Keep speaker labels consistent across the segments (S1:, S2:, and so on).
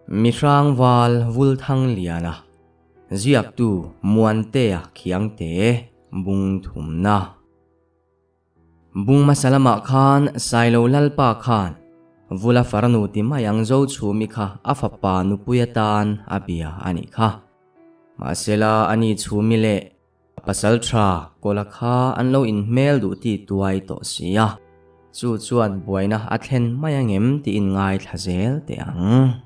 S1: Mihrangval Vulthangliana, Ziaktu Muantea Khiangte, Bung thumna. Bung hmasa lamah khan Sailo Lalpa khan Vula farnu ti mai ang zo chhumi kha a fapa nupui atan a bia a nih kha. Mahsela ani chhumi leh A pasal tha Kawla kha an lo inhmel duh ti tuai tawh si a, chu chuan buaina a thlen mai angem tiin ngaithla zel teh ang.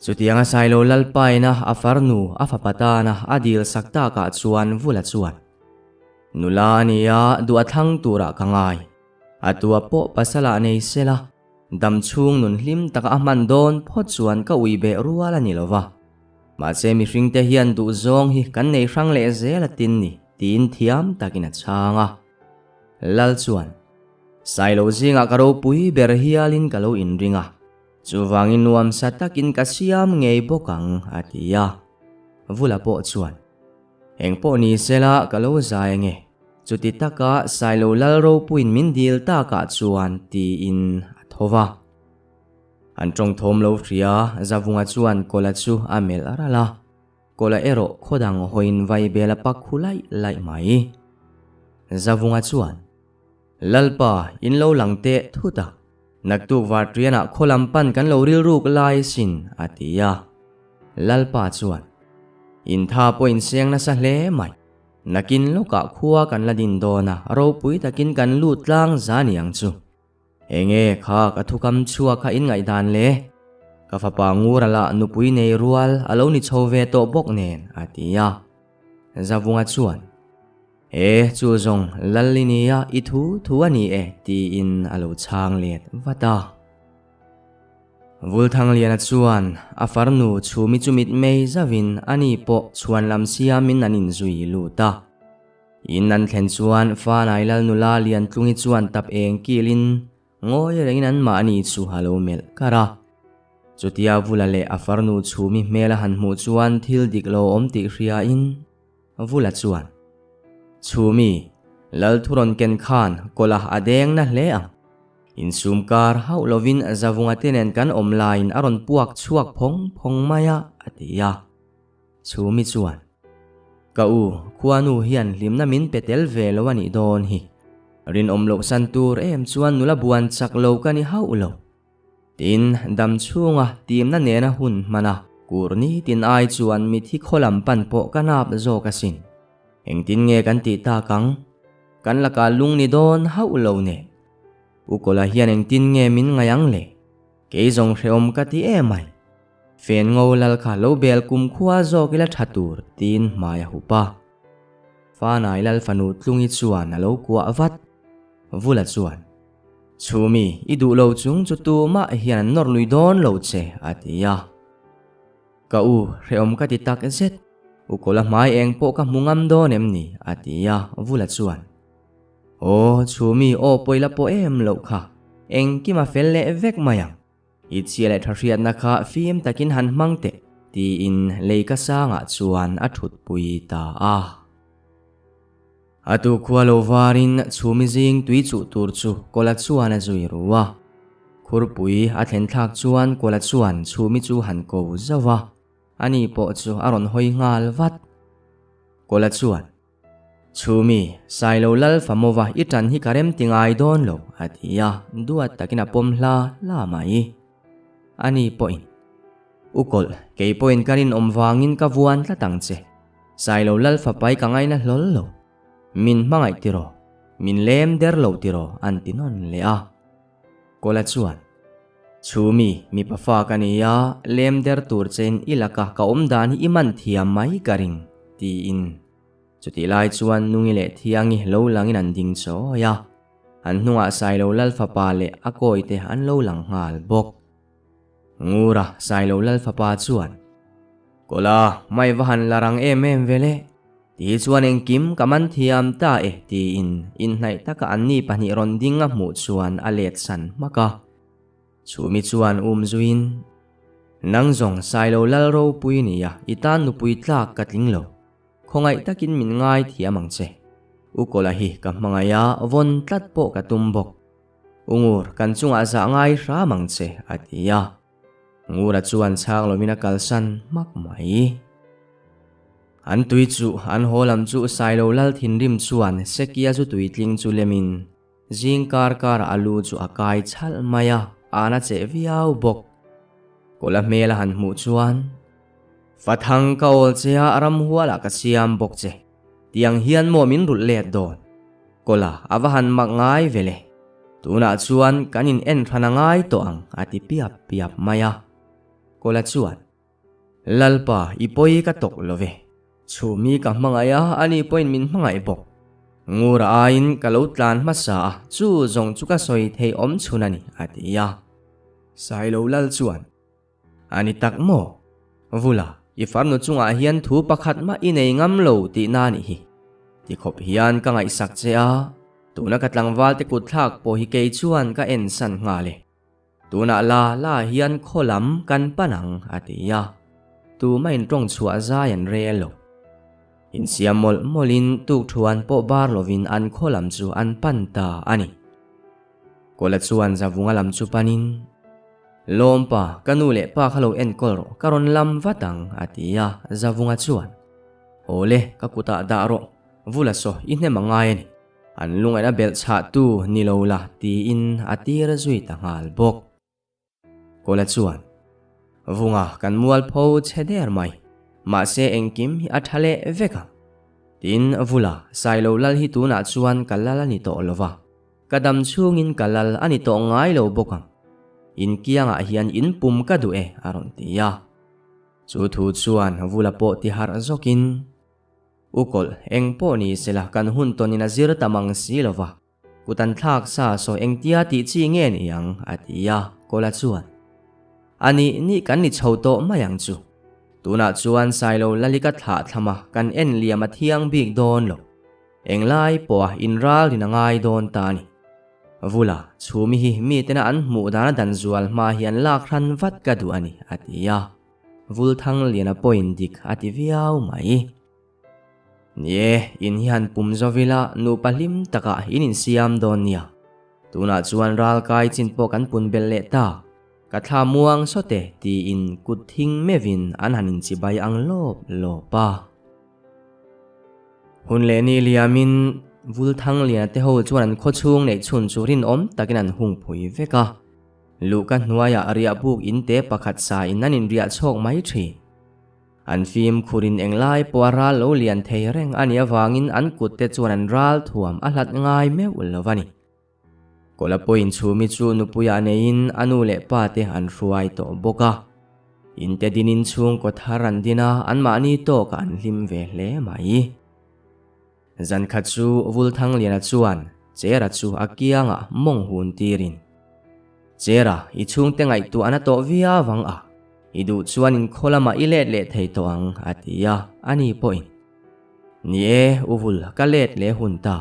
S1: Chutianga Sailo Lalpaina a farnu a fapa tana a dil sak takah chuan Vula chuan, Nula a nia, duh a thlang turah ka ngai. A tua pawh pasalah nei sela, dam chhung nun hlim taka a hman dawn phawt chuan ka ui beh rual a ni lova. Mahse mihringte hian duhzawng hi kan nei hrang leh zel a tin ni tiin thiam takin a chhang a. Lal chuan, Sailo zingah ka ropui ber hialin ka lo inring a, chuvangin nuamsa takin ka siam ngei bawk ang a ti a. Vula pawh chuan, Eng pawh ni sela ka lo zai ange, chuti taka Sailo Lal ropuiin min dil takah chuan tiin a tho va. An tawng thawm lo hria, Zavunga chuan Kawla chu a melh ral a. Kawla erawh khaw dang hawiin vai bel a pak khu laih laih mai. Zavunga chuan, Lalpa, in lo lang teh thut a, naktuk Varṭianah khaw lam pan kan lo rilruk lai sin, a ti a. Lalpa chuan, In tha pawh in seng nasa hle mai. Nakin lawkah khua kan la din dawn a, ropui takin kan lut tlang za niang chu. Enge kha ka thukam chhuak kha in ngaihdan le? Ka fapa Ngura lah nupui nei rual a lo ni chho ve tawh bawk nen a ti a. Zavunga chuan, E, chu zawng Lallinia i thu thu a ni e tiin a lo chhang let vat a. Vulthangliana chuan a farnu chhumi chu mitmei zauhin ani pawh chhuan lam siamin an inzui lut a. In an thlen chuan Fanai Lal nula Liantlungi chuan tap eng kilin ngawi rengin an mahni chu a lo melh kar a. Chutia Vula leh a farnu chhumi hmel a han hmuh chuan thil dik lo awm tih hriain Vula chuan, Chhumi, Lal thu rawn ken khan kawla a deng na hle ang. Insum kar hauh lovin Zavunga te nen kan awm laiin a rawn puak chhuak phawng phawng mai a, a ti a. Chhumi chuan, Ka u, khuanu hian hlimna min pe tel ve lo a nih dawn hi. Rinawm loh san tur em chuan nula buan chak lo ka ni hauh lo. Tin, dam chhunga timna nena hun hman a, kur nitin ai chuan mithi khaw lam pan pawh ka nap zawk asin. Engtin nge kan tih tak ang? Kan lakah lung ni dawn hauh lo nen. U Kawla hian engtin nge min ngaih ang le? Kei zawng hrehawm ka ti em ai. Fen ngo lal kha lo bel kum khua zawk ila tha tur tiin hmai a hup a. Fanai lal fanu Tlungi chuan a lo kuah vat. Vula chuan, Chhumi, i duh lo chung chu tumah hian an nawr lui dawn lo che, a ti a. Ka u, hrehawm ka ti tak zet. U Kawla hmai eng pawh ka hmu ngam dawn em ni? a ti a, Vula chuan, Aw, Chhumi, aw pawila pawh em loh kha. Engkim a fel leh vek mai ang. I chhia leh tha hriatna kha fim takin han hmang teh, tiin lei ka sangah chuan a thutpui ta a. A tu khua lo varin chhumi zing tui chuh tur chu Kawla chuan a zui ru a. Khurpui a thlen thlak chuan Kawla chuan chhumi chu han ko zauh a, ani pawh chu a rawn hawi nghal vat. Kawla chuan. Chhumi, Sailo Lal Famova i tan hi ka rem ti ngai dawn lo, a ti a, duat takin a pawm hla hla mai. Ani pawhin, U Kawlh, kei pawhin ka rinawm vangin ka vuan tlat ang che. Sailo Lal Fapai ka ngaina hlawl lo. Min hmangaih tiraw, min lem der lo tiraw, an ti nawn leh a. Kawla chuan, Chhumi, mipa fa ka ni a, lem der tur chein i laka ka awm dan hi i man thiam mai ka ring, tiin. Chutih lai chuan Nungi leh Thiangi lo langin an ding chawi a, an hnungah Sailo Lal fapa leh a kawite an lo lang nghal bawk. Ngura Sailo Lal fapa chuan, Kawla, mai va han la rang em em ve le, ti chuan engkim ka man thiam ta e tiin inhnaih taka anni pahnih rawn ding a hmuh chuan a let san hmak a. Chhumi chuan um zuiin, Nang zawng Sailo Lal ropui nia i tan nupui tlak ka tling lo. Khawngaih takin min ngai thiam ang che. U Kawla hi ka hmangaih a, vawn tlat pawh ka tum bawk. U Ngur, kan chungah zah ngai hram ang che, a ti a. Ngura chuan chhang lovin a kalsan hmak mai. An tui chu an haw lam chu Sailo Lal thinrim chuan Sekia chu tuitling chu lemin zing kar karah a lu chu a kai chhalh mai a, an a cheh viau bawk. Kawla hmel a han hmuh chuan, Fathang ka awl che a, ramhualah ka siam bawk che. Tiang hian maw min rulh let dawn? Kawla a va han mak ngai ve le. Tunah chuan kan in en hran a ngai tawh ang a ti piap piap mai a. Kawla chuan, Lalpa, i pawi ka tawk lo ve. Chhumi ka hmangaih a, ani pawhin min hmangaih bawk. Ngura aiin ka lo tlan hmasa a, chu zawng chu ka sawi thei awm chhun a ni, a ti a. Sailo Lal chuan, A ni tak maw? Vula, i farnu chungah hian thu pakhat mah i nei ngam lo tihna a nih hi. Ti khawp hian ka ngaihsak che a, tuna ka tlangvalte kutthlak pawh hi kei chuan ka ensan nghal e. Tunah la la hian khaw lam kan pan ang, a ti a. Tumah in tawng chhuah zai an rel lo. Insiam mawlh mawlhin tukthuan pawh bar lovin an khaw lam chu an pan ta a ni. Kawla chuan Zavunga lam chu panin, Lawmpa, ka nu leh pa kha lo enkawl rawh, ka rawn lam vat ang, a ti a. Zavunga chuan, Aw le, ka kutah dah rawh, Vula saw i hnem a ngai a ni. An lungaihna belh chhahtu ni lo la, tiin a tir zui ta nghal bawk. Kawla chuan, Vunga kan mualpho chhe der mai, mahse engkim hi a tha leh vek ang. Tin, Vula, Sailo lal hi tunah chuan ka lal a ni tawh lo va, ka dam chhungin ka lal a ni tawh ngai lo bawk ang. In kiangah hian in pum ka duh e, a rawn ti a. Chu thu chuan Vula pawh ti harh zawkin, U kawlh, eng pawh ni sela kan hun tawnin a zir ta mang si lo va, Kut an thlak sa saw engtia tih chi nge ni ang? a ti a, Kawla chuan, A nih nih kan ni chho tawh mai ang chu. Tunah chuan Sailo Lalika thlah thlam a kan en liam a thiang bik dawn lo. Englai pawha inralrin a ngai dawn ta a ni. Vula, chhumi hi mitena an hmuh dana dan zual hma hian lak hran vat ka duh a ni, a ti a. Vulthangliana pawhin dik a ti viau mai. Ni e, in hi han pum zo ila nupa hlim takah in insiam dawn nia. Tunah chuan ral kai chin pawh kan pun belh leh ta. Ka thla muang sawt e tiin kut thing meuhin an han inchibai ang lawp lawp a. Hun leh ni liamin Vulthangliana te ho chuan an khawchhung neih chhun chu rinawm takin an hung phui vek a. Luhka hnuaiah riahbuk inte pakhat sa in an inriah chhawk mai thin. An fimkhurin englai pawh a ral lo lian thei reng a nih avangin an kutte chuan an ral thuam a hlat ngai meuh lo a ni. Kawla pawhin chhumi chu nupuiah neiin a nu leh pa te an hruai tawh bawk a. Inte dinin chhungkaw thar an din a, anmahni tawkah an hlim ve hle mai. Zankhat chu Vulthangliana chuan Chera chu a kiangah mawng hun tirin, Chera, i chhungte ngaihtuah a na tawh viau ang a, i duh chuan inkhaw lamah i let leh thei tawh ang, a ti a, ani pawhin, Ni e, u Vul, ka let leh hun ta.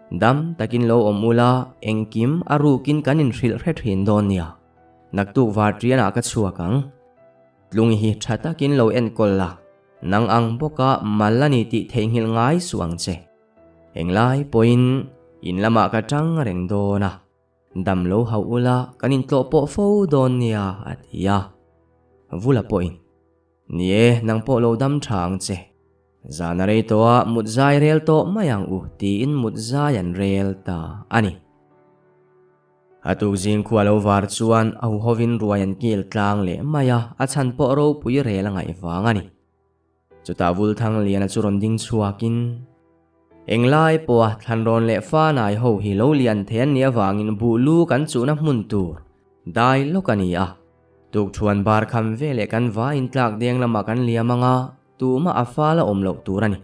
S1: Dam takin lo awm ula, engkim a rukin kan inhrilh hre thin dawn nia. Naktuk varṭianah ka chhuak ang. Tlungi hi ṭha takin lo enkawl la. Nang ang bawka mal a ni tih theihnghilh ngai suh ang che. Englai pawhin in lamah ka tang reng dawn a, dam lo hauh ula kan intlawh pawh fo dawn nia a ti a. Vula pawhin, Ni e, nang pawh lo dam tha ang che. Zan a rei tawh a, mut zai rel tawh mai ang u tiin mut zai an rel ta a ni. A tukzing khua lo var chuan a huhovin ruai an kil tlang leh mai a, a chhan pawh ropui rel a ngaih vang a ni. Chutah Vulthangliana chu rawn ding chhuakin, Englai pawha thlanrawn leh fanai ho hi lo lian thei an nih avangin buh lu kan chuhna hmun tur dai lawk a ni a. Tukthuan bar kham veleh kan vaiin tlak deng lamah kan liam anga tumah a fal a awm loh tur a ni.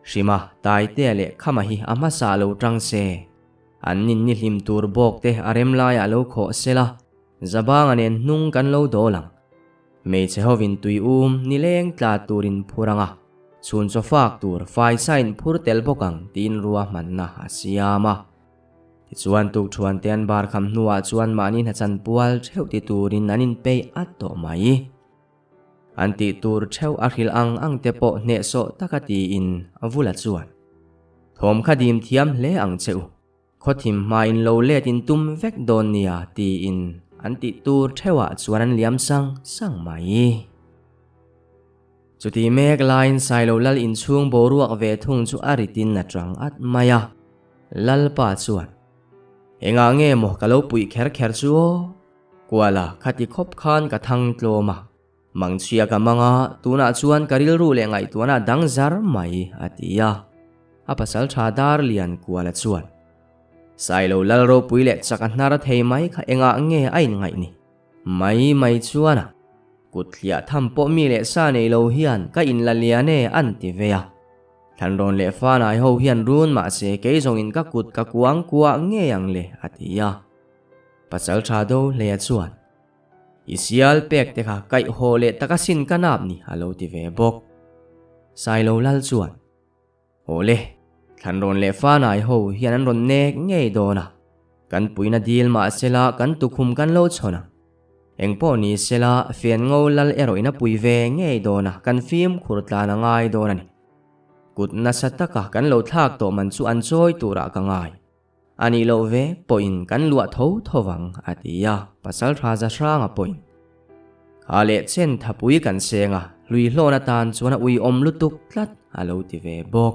S1: Hrima, Taitea leh Khama hi a hmasa lo tang se. An nin ni hlim tur bawk te a rem laiah lo khawh se la, Zabanga nen hnung kan lo dawl ang. Hmeichhe hovin tui um nileng tla turin phur ang a, chhun chaw fak tur faisa in phur tel bawk ang tiin ruahmanna a siam a. Tichuan tukthuan te an bar kham hnuah chuan mahni hnachan pual theuh ti turin an inpeih at tawh mai. An tih tur theuh a hrilh ang ang te pawh hnehsawh taka tiin a vula chuan, Thawm kha dim thiam hle ang che u, khawthim hmain lo let in tum vek dawn nia tiin an tih tur theuhah chuan an liam sang sang mai. Chuti mek laiin Sailo Lal inchhung boruak ve thung chu a ritin a tang at mai a. Lalpa chuan, Engah nge maw ka lo puih kher kher chu aw? Kuala khati khawp khan ka thang tlawm a. Mangchhia ka mang a, tunah chuan ka rilru leh ngaihtuahna a dang zar mai, a ti a. A pasal tha dar lian Kuala chuan, Sailo Lal ropui leh chak a hnar thei mai kha engah nge a inngaih ni? Mai mai chuan a kut thliah tham pawh mi leh sa nei lo hian ka inla lian e an ti ve a. Thlanrawn leh fanai ho hian run mahse kei zawngin ka kut ka kuang kuah ngei ang le a ti a. Pasal tha do hlea chuan I sial pek te kha kaih haw leh tak asin ka nap ni a lo ti ve bawk. Sailo lal chuan. Awle, Thlanrawn leh Fanai ho hian an rawn nek ngei dawn a, kan puina dil mah sela kan tukhum kan lo chhawn ang. Engpawh ni sela Fianngo lal erawhin a pui ve ngei dawn a, kan fimkhur tlan a ngai dawn a ni. Kut nasa taka kan lo thlak tawh man chu an chawi turah ka ngai. A nih loh ve pawhin kan luah tho tho vang, a ti a, Pasaltha Zahranga pawhin. Kha leh chen thapui kan seng a, hlui hlawn atan chuan a uiawm lutuk tlat, a lo ti ve bawk.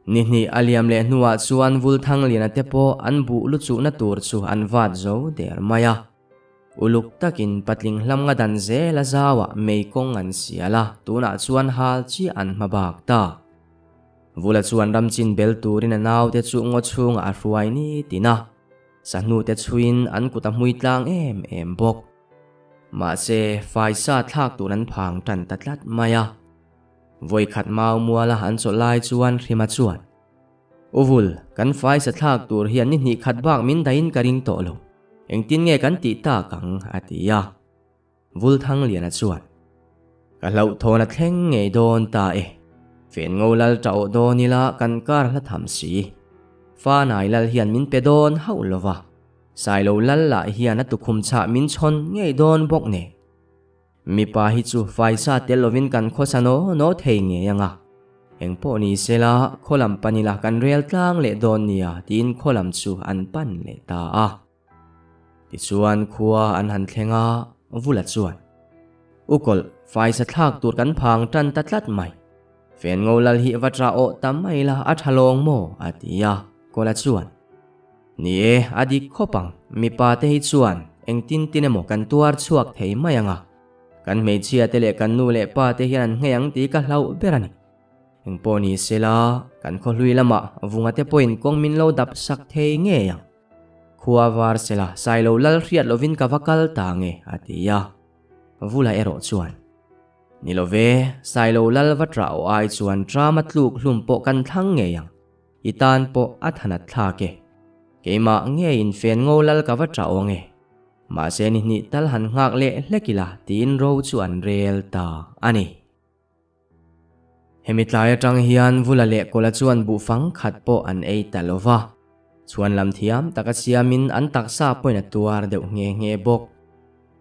S1: Ni hnih a liam leh hnuah chuan Vulthangliana te pawh an buh luchuhna tur chu an vat zo der mai a. Uluk takin patling hlam nga dan zel a zauah mei kawng an sial a, tunah chuan hal chiah an hma bak ta. Vula chuan ramchin bel turin a naute chu ngaw chhungah a hruai ni tin a, sahnute chhuiin an kut a hmui tlang em em bawk. Mahse, faisa thlak tur an phang tan ta tlat mai a. Vawikhat mau muala an chawlh lai chuan Hrima chuan, U Vul, kan faisa thlak tur hian ni hnih khat bak min dahin ka ring tawh lo. Engtin nge kan tih tak ang? a ti a. Vulthangliana chuan, Ka hlauhthawn a thleng ngei dawn ta e. Fen ngo lal ta awh dawn ila kan kar hla tham si. Fanai lal hian min pe dawn hauh lo va, Sailo lal lah hian a tukhum chhah min chhawn ngei dawn bawk nen. Mipa hi chu faisa tel lovin kan khawsa naw naw thei ngei ang a. Engpawh ni sela khaw lam pan ila kan rel tlang leh dawn nia tiin khaw lam chu an pan leh ta a. Tichuan khua an han thleng a, Vula chuan, U kawlh, faisa thlak tur kan phang tan ta tlat mai. Fen ngo lal hi va tra awh ta mai la a tha lawng maw? a ti a, Kawla chuan, Ni e, a dik khawp ang, mipa te hi chuan engtin tin emaw kan tuar chhuak thei mai ang a, kan hmeichhia te leh kan nu leh pa te hian an nghei ang tih ka hlauh ber a ni. Engpawh ni sela, kan khawhlui lamah vunga te pawhin kawng min lo dap sak thei ngei ang. Khua var sela Sailo lal hriat lovin ka va kal ta nge a ti a. Vula erawh chuan, Ni lo ve, Sailo lal va ṭah aw ai chuan ṭama tluk hlum pawh kan thlang ngei ang, i tan pawh a thanat thlak e. Keimah ngeiin fen ngo lal ka va ṭah aw nge. Mahse ni hnih tal han nghak leh hlek ila tiin ro chu an rel ta a ni. Hemi tlai atang hian Vula leh Kawla chuan buhfang khat pawh an ei ta lo va, chhuan lam thiam taka siamin an taksa pawhin a tuar deuh nghe nghe bawk.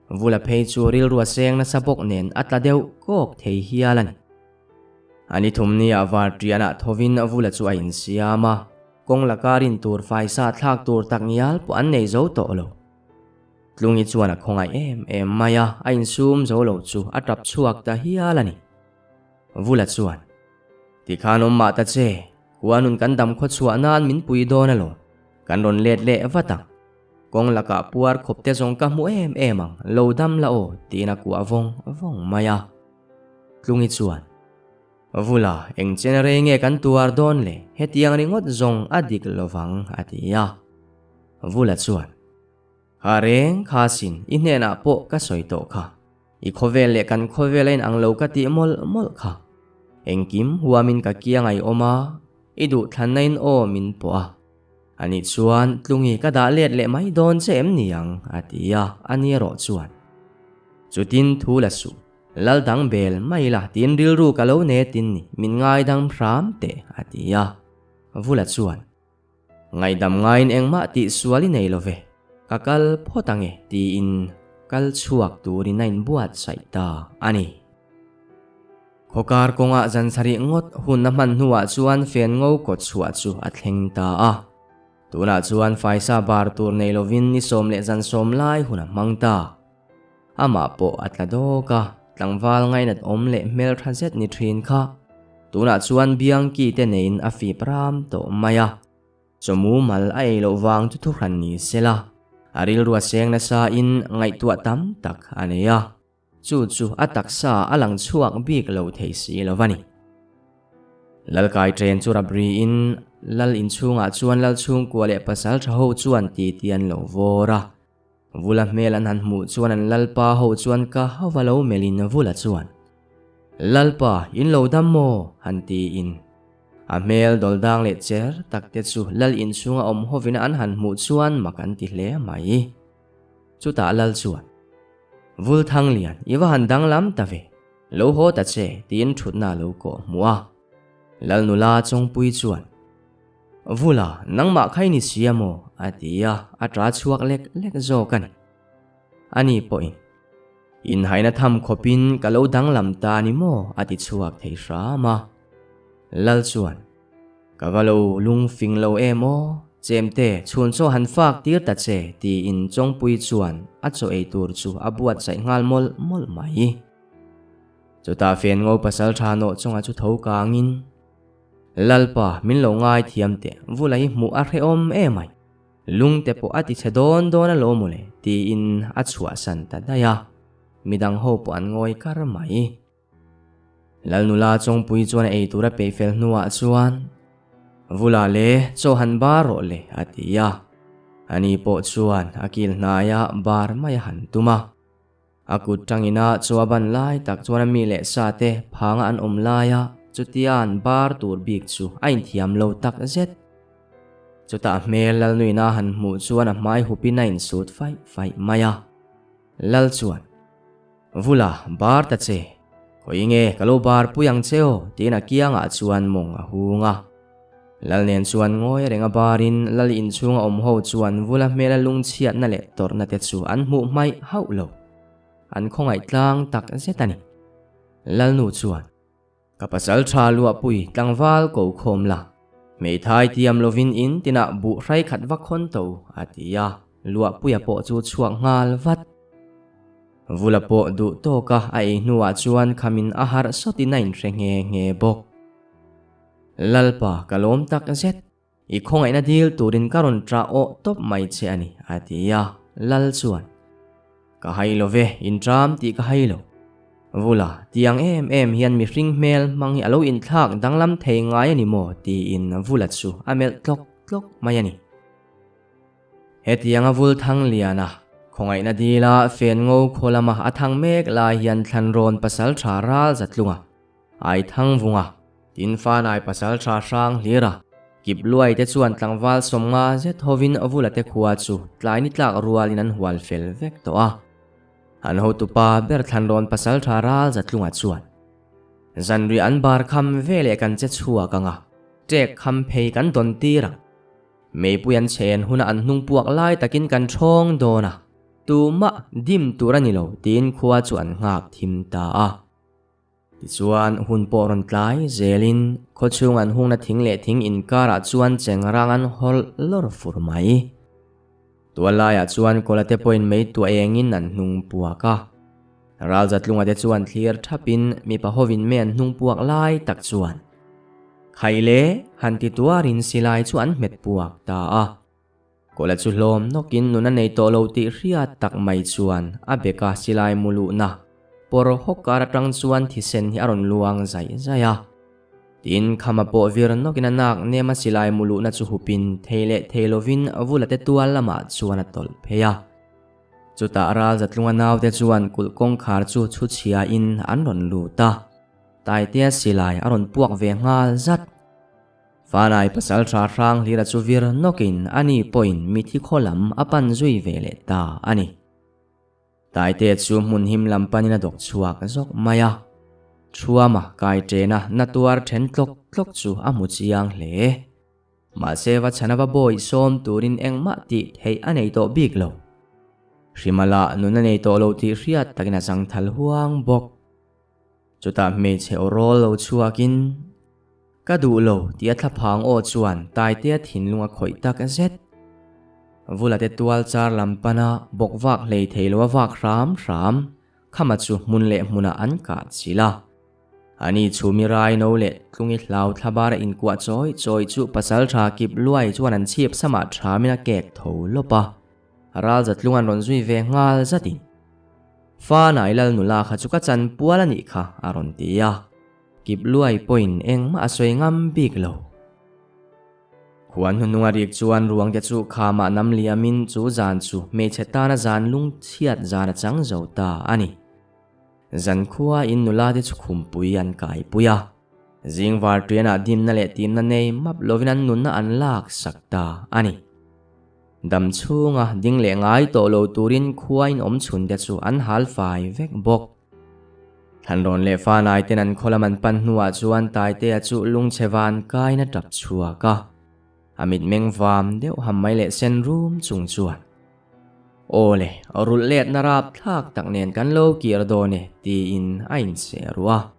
S1: Vula phei chu rilru a seng nasa bawk nen a tla deuh kawk thei hial a ni. A ni thumnia varṭianah thovin Vula chu a insiam a, kawng laka rin tur faisa thlak tur takngial pawh an nei zo tawh lo. Tlungi chuan a khawngaih em em mai a, a insum zo lo chu a tap chhuak ta hial a ni. Vula chuan, Tikhan awm mah ta che, khuanun kan dam khaw chhuah nan min pui dawn alawm, kan rawn let leh vat ang. Kawng lakah puar khawp te zawng ka hmu em em ang, lo dam la aw, tiin a kuah vawng vawng mai a. Tlungi chuan, Vula, eng chen rei nge kan tuar dawn le, hetiang ringawt zawng a dik lovang, a ti a. Vula chuan, Kha reng kha sin, i hnenah pawh ka sawi tawh kha. I khawvel leh kan khawvel a inang lo ka tih mawlh mawlh kha. Engkim huamin ka kiang a i awm a, i duh thlanna in aw min pawh a. Ani chuan tlungi ka dah let leh mai dawn che em ni ang, a ti a, a ni erawh chuan. Chutin thu la suh, lal dang bel mai la tiin rilru ka lo ne tin ni, min ngaidang hram teh, a ti a. Vula chuan. Ngaihdam ngaiin engmah tih sual i nei lo ve, ka kal phawt ang e tiin kal chhuak turin a inbuatsaih ta a ni. Khawkar kawngah zan sarih ngawt hun a hman hnuah chuan fen ngo kawt chhuah chu a thleng ta a. Tunah chuan faisa bar tur nei lovin ni sawm leh zan sawm lai hun a hmang ta. Amah pawh a tla dawk a, tlangval ngainat awm leh hmeltha zet ni thin kha. Tunah chuan biangki te neiin a fip ram tawh mai a. Chawmu mal a ei loh vang chu thuhran ni sela, a rilru a seng nasa in ngaihtuah tam tak a nei a. Chu chu a taksa a lang chhuak bik lo thei si lo va ni. Lalkai ṭen chu rap riin Lal inchhungah chuan Lal chhungkua leh pasal ṭha ho chuan titi an lo vawr a. Vula hmel an han hmuh chuan an Lalpa ho chuan ka hauva lo melhin Vula chuan, Lalpa, in lo dam maw? han tiin. A hmel dawldang leh cher tak te chu Lal inchhunga awm hovina an han hmuh chuan mak an ti hle mai. Chutah Lal chuan, Vul Thanglian, i va han danglam ta ve, lo haw ta che, tiin thutna a lo kawh hmuh a. Lal nula Chawngpui chuan, Vula, nangmah kha i ni si a maw? a ti a, a ṭa chhuak lek lek zawk a ni. Ani pawhin, Inhaina tham khawpin ka lo danglam ta a ni maw? a ti chhuak thei hram a. Lal chuan, Ka va lo lung fing lo em aw, chemte chhun chaw han fak tir ta che tiin Chawngpui chuan a chaw ei tur chu a buatsaih nghal mawlh mawlh mai. Chutah fen ngo pasal tha nawh chunga chu tho kangin, Lalpa min lo ngai thiam teh, vula hi hmuh a hrehawm em ai, lungte pawh a ti chhe dawn dawn a lo mawle tiin a chhuahsan ta daih a, midang ho pawh an ngawi kar mai. Lalnula Chawngpui chuan a ei tur a peih fel hnuah chuan, Vula le, chaw han bar rawh le, a ti a. Ani pawh chuan a kil hnaia bar mai a han tum a. A kut tangina chaw a ban lai tak chuan a mi leh sa te phanga an awm laia chutia an bar tur bik chu a inthiam lo tak zet. Chutah a hmel Lalnuina han hmuh chuan a hmai hupin a insut faih faih mai a. Lal chuan, Vula, bar ta che. Khawi nge ka lo bar pui ang che aw, tiin a kiangah chuan mawng a hung a. Lal nen chuan ngawi reng a barin Lal inchhunga awm ho chuan Vula hmela lungchhiatna leh tawrhna te chu an hmuh hmaih hauh lo. An khawngaih tlang tak zet a ni. Lalnu chuan. Ka pasal tha luahpui tlangval ko khawm la, hmeithai tiam lovin in tinah buh hrai khat va khawn to, a ti a, luahpuia pawh chu chhuak nghal vat. Vula pawh duh tawka a ei hnuah chuan khamin a harh sawtin a inhre nghe nghe bawk. Lalpa ka lawm tak zet, I khawngaihna dil turin ka rawn ṭah awh tawp mai che a ni, a ti a. Lal chuan, Ka hai lo ve, inṭam tih ka hai lo. Vula, tiang em em hian mihring hmel hmang hi a lo inthlak danglam thei ngai a ni maw? tiin Vula chu a melh tlawk tlawk mai a ni. Hetianga vul thang liana khawngaihna dila fen ngo khaw lama a thang mek lai hian thlanrawn pasalṭha ral zatlunga Ai thang vung a, tin fanai pasal tha hrang hlir a, kip luai te chuan tlangval sawmnga zet hovin vula te khua chu tlai ni tlak rualin an hual fel vek tawh a. An hotupa ber thlanrawn pasal tha ral zatlunga chuan zanriah an bar kham veleh kan che chhuak ang a, ṭek kham phei kan dawn tir ang. Meipui an chhen huna an hnung puak lai takin kan ṭhawng dawn a, tumah dim tur a ni lo tiin khua chu an nghak thim ta a. Tichuan, hun pawh rawn tlai zelin khawchhung an hungna thing leh thing inkarah chuan chengrang an hawl lawr fur mai. Tual laiah chuan kawla te pawhin mei tuah engin an hnung puak a. Ralzatlunga te chuan thlir thapin mipa hovin mei an hnung puak lai tak chuan Khai le han ti tuarin silai chu an hmet puak ta a. Kawla chu hlawm nawkin nun a nei tawh lo tih hriat tak mai chuan a beka silai mu luhna pawr hawk kar atang chuan thisen hi a rawn luang zaih zaih a. Tin, khama pawh vir nawkin a nak nema silai mu luhna chu hupin thei leh thei lovin vula te tual lamah chuan a tawlh phei a. Chutah ral zatlunga naute chuan kulh kawngkhar chu chhuchhiain an rawn lut a, Taitea silai a rawn puak ve nghal zat. Fanai pasal tha hrang hlira chu vir nawkin ani pawhin mithi khaw lam a pan zui ve leh ta a ni. Taitea chu hmun him lam panin a dawk chhuak zawk mai a. Thuama kai ṭena na tuar ṭhen tlawk tlawk chu a hmu chiang hle. Mahse va chhana va bawi sawm turin engmah tih theih a nei tawh bik lo. Hrimala nun a nei tawh lo tih hriat takin a zangthal huang bawk. Chutah hmeichhe aw rawl lo chhuakin, Ka duh lo tih a thlaphang aw chuan Taitea thinlung a khawih tak zet. Vula te tual char lam pana bawk vak hlei thei lo a vak hram hram, Khama chu hmun leh hmunah an kah chilh a. Ani chhumi rai no leh tlungi hlau thlabar a inkuah chawi chawi chu pasaltha kip luai chuan an chhip samah thamin a kek tho lawp a. Ralza tlung an rawn zui ve nghal zatin, Fanai lal nula kha chu ka chan pual a nih kha a rawn ti a. Kip luai pawhin engmah a sawi ngam bik lo. Khuan hnuhnunga rik chuan ruangte chu khamah nam liamin chu zan chu hmeichhe tana zan lungchhiat zan a chang zo ta a ni. Zankhua in nula te chu khumpui an kaipui a. Zing varṭianah dimna leh timna nei map lovin an nunna an lak sak ta a ni. Dam chhunga ding leh ngai tawh lo turin khua in awm chhun te chu an hal fai vek bawk. Thlanrawn leh fanai ten an khaw lam an pan hnuah chuan Taitea chu lungchhe van kain a tap chhuak a. A mitmeng vam deuh ham mai leh sen rum chung chuan, Aw le, rulh letna rap thlak tak nen kan lo kir dawn e, tiin a incheh ruah a.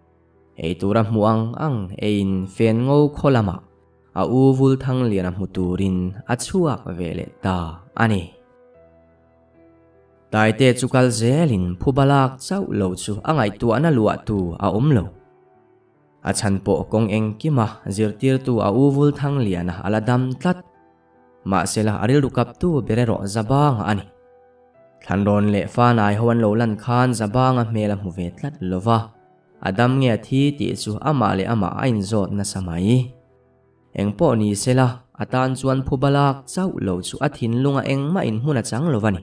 S1: Ei tura hmuh ang ang eiin fen ngo khaw lamah a u vul thang lian a hmu turin a chhuak ve leh ta a ni. Taite chu kal zelin phuba lak chauh lo chu a ngaihtuahna luahtu a awm lo. A chhan pawh kawng engkima zirtirtu a u vul thang liana a la dam tlat. Mahsela a rilru kaptu ber erawh Zabanga a ni. Thlanrawn leh Fanai ho an lo lan khan Zabanga hmel a hmu ve tlat lo va, a dam nge a thi tih chu amah leh amah a inzawt nasa mai. Engpawh ni sela, a tan chuan phuba lak chauh lo chu a thinlunga engmah inhmun a chang lo va ni.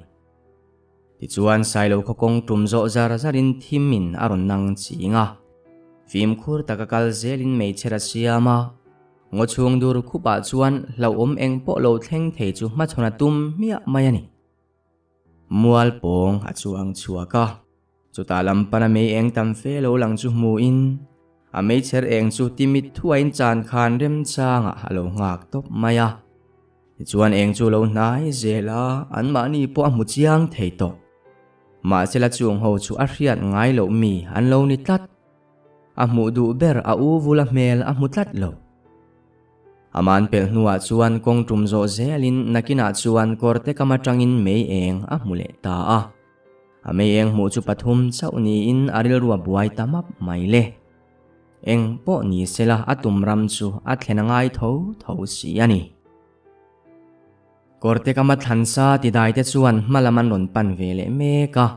S1: Tichuan Sailo khaw kawng tum zawh zar zarin thimin a rawn nang ching a. Fimkhur taka kal zelin meichher a siam a. Ngaw chhung dur khupah chuan hlauhawm eng pawh lo thleng thei chu hmachhawn a tum hmiah mai a ni. Mual pawng a chuang chhuak a, chutah lam pana mei eng tam fe lo lang chu hmuhin a meichher eng chu timit thuain chan khan remchangah a lo nghak tawp mai a. Tichuan eng chu lo hnai zel a, anmahni pawh a hmu chiang thei tawh. Mahsela chung ho chu a hriat ngai loh mi an lo ni tlat. A hmuh duh ber a u vula hmel a hmu tlat lo. Aman pelh hnuah chuan kawng tum zawh zelin nakinah chuan kawrte kam atangin mei eng a hmu leh ta a. A mei eng hmuh chu pathum chauh niin a rilru a buai ta map mai le. Eng pawh ni sela a tum ram chu a thlen a ngai tho tho si a ni. Kawrte kama thlansa tidai te chuan hma lam an rawn pan ve leh mek a.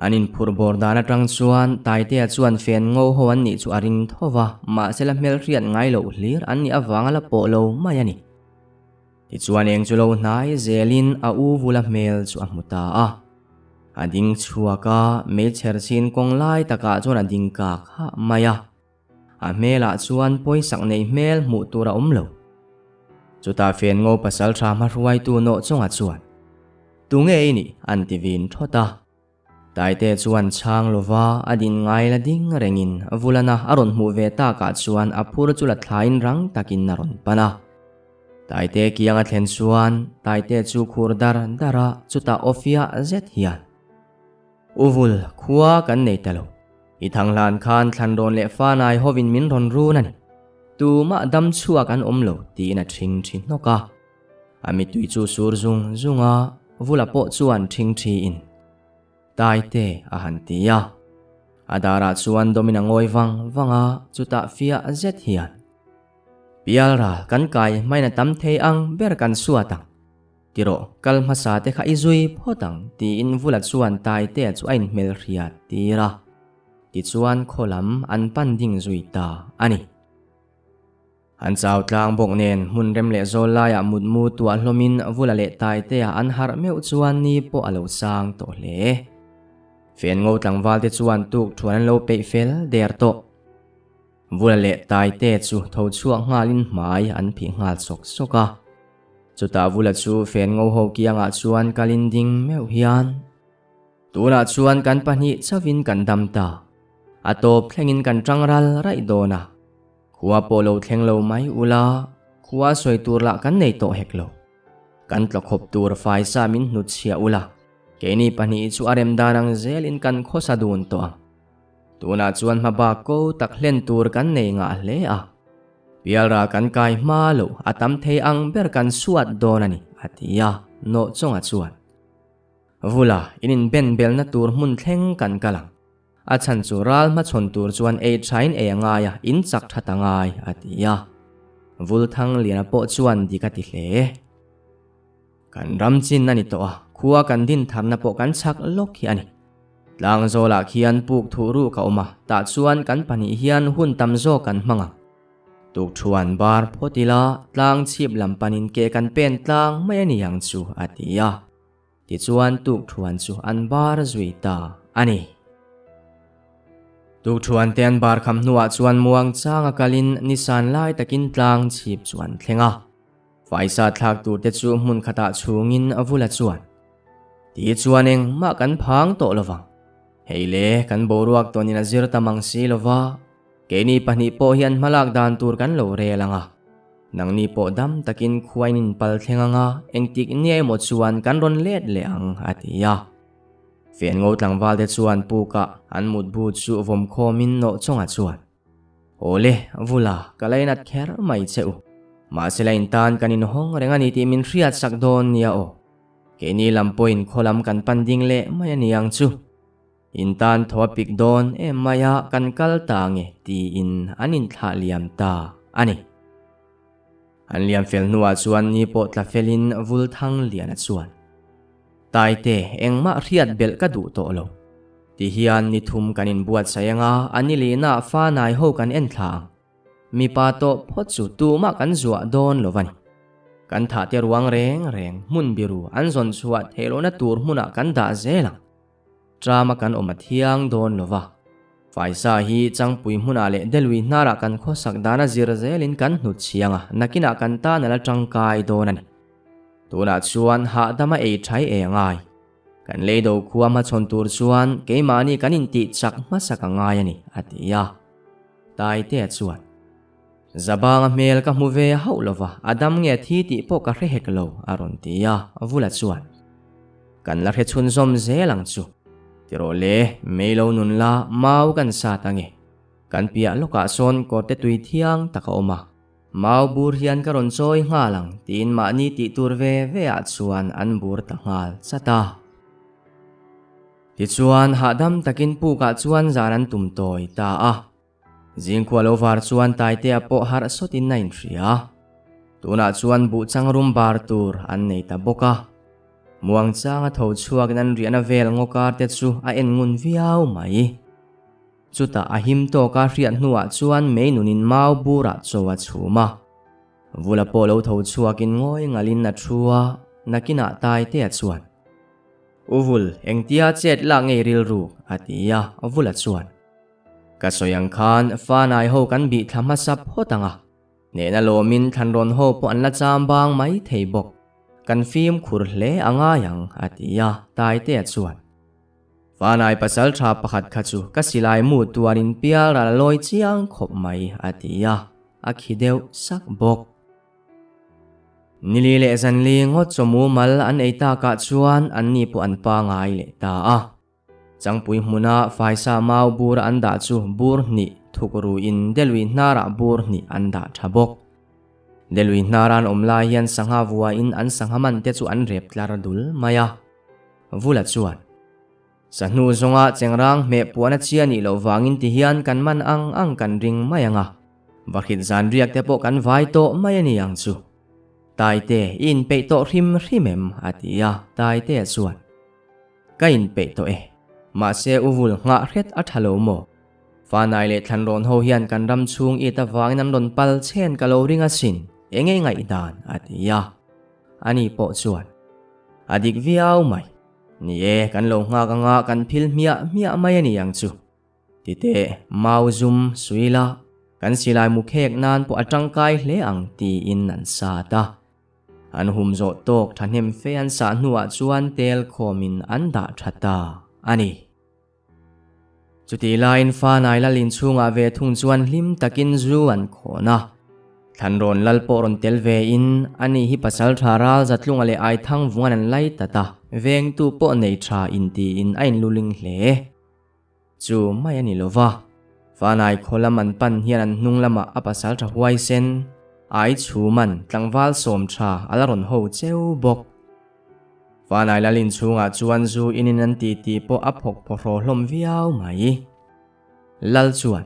S1: An inphurh bawr dan atang chuan Taitea chuan fen ngo ho an nih chu a ring tho va, mahse la hmelhriat ngai loh hlir an nih avanga la pawh lo mai a ni. Tichuan eng chu lo hnai zelin a u vula hmel chu a hmu ta a. A ding chhuak a, meichher chhin kawng lai takah chuan a ding kak hah mai a. A hmelah chuan pawisak nei hmel hmuh tur a awm lo. Chutah Fengo pasal tha hmahruaitu nawh chungah chuan, Tunge i nih? an ti vin thawt a. Taite chuan chhang lova a din ngai la ding rengin Vulana a rawn hmuh ve takah chuan a phur chu la thlain rang takin a rawn pan a. Taite kiang a thlen chuan Taite chu khur dar dar a, chutah awfiah zet hian, Uvul, khua kan nei ta lo. I thanghlan khan thlanrawn leh fanai hovin min rawn run a ni. Tumah dam chhuak an awm lo tiin a ṭhing ṭhi hnawk a. A mittui chu sur zung zung a, Vula pawh chuan ṭhing ṭhiin, Taite a han ti a. A darah chuan dawmin a ngawi vang vang a, chutah fiah zet hian, Pialral kan kai hmain a tam thei ang ber kan suat ang. Ti rawh, kal hmasa te kha i zui phawt ang, tiin Vula chuan Taitea chu a inhmelhriat tir a. Tichuan khaw lam an pan ding zui ta a ni. An chau tlang bawk nen hmun rem leh zawl laiah mutmu tuah hlawmin Vula leh Taitea an harh meuh chuan ni pawh a lo sang tawh hle. Fen ngo tlangval te chuan tuk thuan an lo peih fel der tawh. Vula leh Taite chu tho chhuak nghalin hmai an phih nghal sawk sawk a. Chutah Vula chu fen ngo ho kiangah chuan kalin ding meuh hian, Tunah chuan kan pahnih chauhin kan dam ta. A tawp thlengin kan tang ral raih dawn a. Khua pawh lo thleng lo mai ula, khua sawi tur lah kan nei tawh hek lo. Kan tlawkhawp tur faisa min hnutchhiah ula, keini pahnih chu a rem dan ang zelin kan khawsa dun tawh ang. Tunah chuan hmabak ko tak hlen tur kan nei ngah hle a, pialral kan kai hma loh a tam thei ang ber kan suat dawn a ni, a ti a. Nawhchawnga chuan, Vula, in inben belna tur hmun thleng kan kal ang. A chhan chu ral hmachhawn tur chuan ei thain ei a ngai a, in chak that a ngai, a ti a. Vulthangliana pawh chuan dik a ti hle. Kan ram chin a ni tawh a, khua kan din tharna pawh kan chak lawk hi a ni. Tlang zawlah khian puk thuh ruk a awm a, tah chuan kan pahnih hian hun tam zawk kan hmang ang. Tukthuan bar phawt ila tlang chhip lam panin ke kan pen tlang mai a ni ang chu, a ti a. Tichuan tukthuan chu an bar zui ta a ni. Tukthuan te an bar kham hnuah chuan muang changa kalin nisan lai takin tlang chhip chu an thleng a. Faisa thlak tur te chu hmun khatah chhungin a vula chuan, Ti chuan engmah kan phang tawh lovang. Hei le, kan boruak tawnin a zir ta mang si lova, keini pahnih pawh hian hmalak dan tur kan lo rel ang a. Nangni pawh dam takin khuain in pal thleng ang a, engtik nia emaw chuan kan rawn let leh ang, a ti a. Fengo tlangval te chuan pukah an mutbu chu vawmkhawmin nawhchawngah chuan, Awle, Vula, ka lainat kher mai che u. Mahse la intan kan inhawng reng a ni tih min hriat sak dawn nia aw. Keini lam pawhin khaw lam kan pan ding leh mai a ni ang chu. Intan thaw a pik dawn em mai a kan kal ta nge tiin an inthlah liam ta a ni. An liam fel hnuah chuan ni pawh tla felin Vulthangliana chuan, Taite, engmah hriat belh ka duh tawh lo. Ti hian ni thum kan inbuatsaih anga a ni lehna fa nai ho kan en thla ang. Mipa tawh phawt chu tumah kan zuah dawn lo a ni. Kan thah te ruang reng reng hmun biru an zawn chhuah theih lohna tur hmunah kan dah zel ang. Ṭama kan awm a thiang dawn lo va. Faisa hi Changpui hmunah leh Delui hnarah kan khawsak dana zir zelin kan hnut chhiang a, nakinah kan tan a la ṭangkai dawn a ni. Tunah chuan hahdama ei ṭhai ei a ngai. Kan leido khua hmachhawn tur chuan keimahni kan intih chak hmasak a ngai a ni, a ti a. Taitea chuan, Zabanga hmel ka hmu ve hauh lo va, a dam nge thi tih pawh ka hre hek lo, a rawn ti a, Vula chuan, Kan la hre chhunzawm zel ang chu. Tirawh le, mei lo nun la, mau kan sat ange. Kan piah lawkah sawn kawrte tui thiang tak a awm a. Mau bur hian ka rawn chawi nghal ang tiin mahni tih tur ve ve ah chuan an bur ta nghal chat a. Tichuan hahdam takin puk ah chuan zan an tum tawi ta a. Zingkhua lo var chuan Taitea pawh harh sawtin a inhria. Tunah chuan buh changrum bar tur an nei ta bawk a. Muangchanga tho chhuakin an riahna vel ngaw kar te chu a en ngun viau mai. Chutah a him tawk a hriat hnuah chuan mei nunin mau burah chaw a chhum a. Vula pawh lo tho chhuakin ngawi ngalin a thu a, nakinah Taitea chuan, U Vul, engtia chet lak ngei rilru? a ti a, Vula chuan, Ka sawi ang khan fanai ho kan bih thla hmasa phawt ang a, nehna lawmin thlanrawn ho pawh an la cham bang mai thei bawk, kan fimkhur hle a ngai ang, a ti a, Taitea chuan, Fanai pasal tha pakhat kha chu ka silai mu tuarin pial ral a lawi chiang khawp mai, a ti a, a khi deuh sak bawk. Nili leh zanli ngawt chawmu mal an ei takah chuan anni pawh an pangai leh ta a. Changpui hmuna faisa mau bura an dah chu bur hnih thuk ruin Delui hnarah bur hnih an dah tha bawk. Delui hnara an awm lai hian sangha vuain an sangha man te chu an rep tlar dul mai a. Vula chuan, Sahnu zawnga chengrang hmeh puan a chia nih loh vangin ti hian kan man ang ang kan ring mai ang a, vakhit zan riak te pawh kan vai tawh mai a ni ang chu. Taite, i inpeih tawh hrim hrim em? a ti a, Taitea chuan, Ka inpeih tawh e, mahse u vul nghah hret a tha lo maw? Fanai leh thlanrawn ho hian kan ram chhung it avangin an rawn pal chen ka lo ring asin, eng ei ngaihdan? a ti a. Ani pawh chuan, A dik viau mai. Ni e, kan lo nghak anga kan phil hmiah hmiah mai a ni ang chu. Titeh, mau zum sui la, kan silai mu khek nan pawh a tangkai hle ang tiin an sat a. An hum zawh tawk thahnem fe an sah hnuah chuan tel khawmin an dah tha ta a ni. Chutih laiin Fanai lal inchhungah ve thung chuan hlim takin zu an khawn a. Thlanrawn lal pawh rawn tel vein ani hi pasal tha ral Zatlunga leh Aithang vungan an lai tat a, vengtu pawh nei tha intiin a inluling hle. Chu mai a ni lo va, Fanai khaw lam an pan hian an hnung lamah a pasal tha huaisen, Aichhuman tlangval sawm tha a la rawn ho cheu bawk. Fanai lal inchhungah chuan zu inin an ti tih pawh a phawk phawhraw hlawm viau mai. Lal chuan,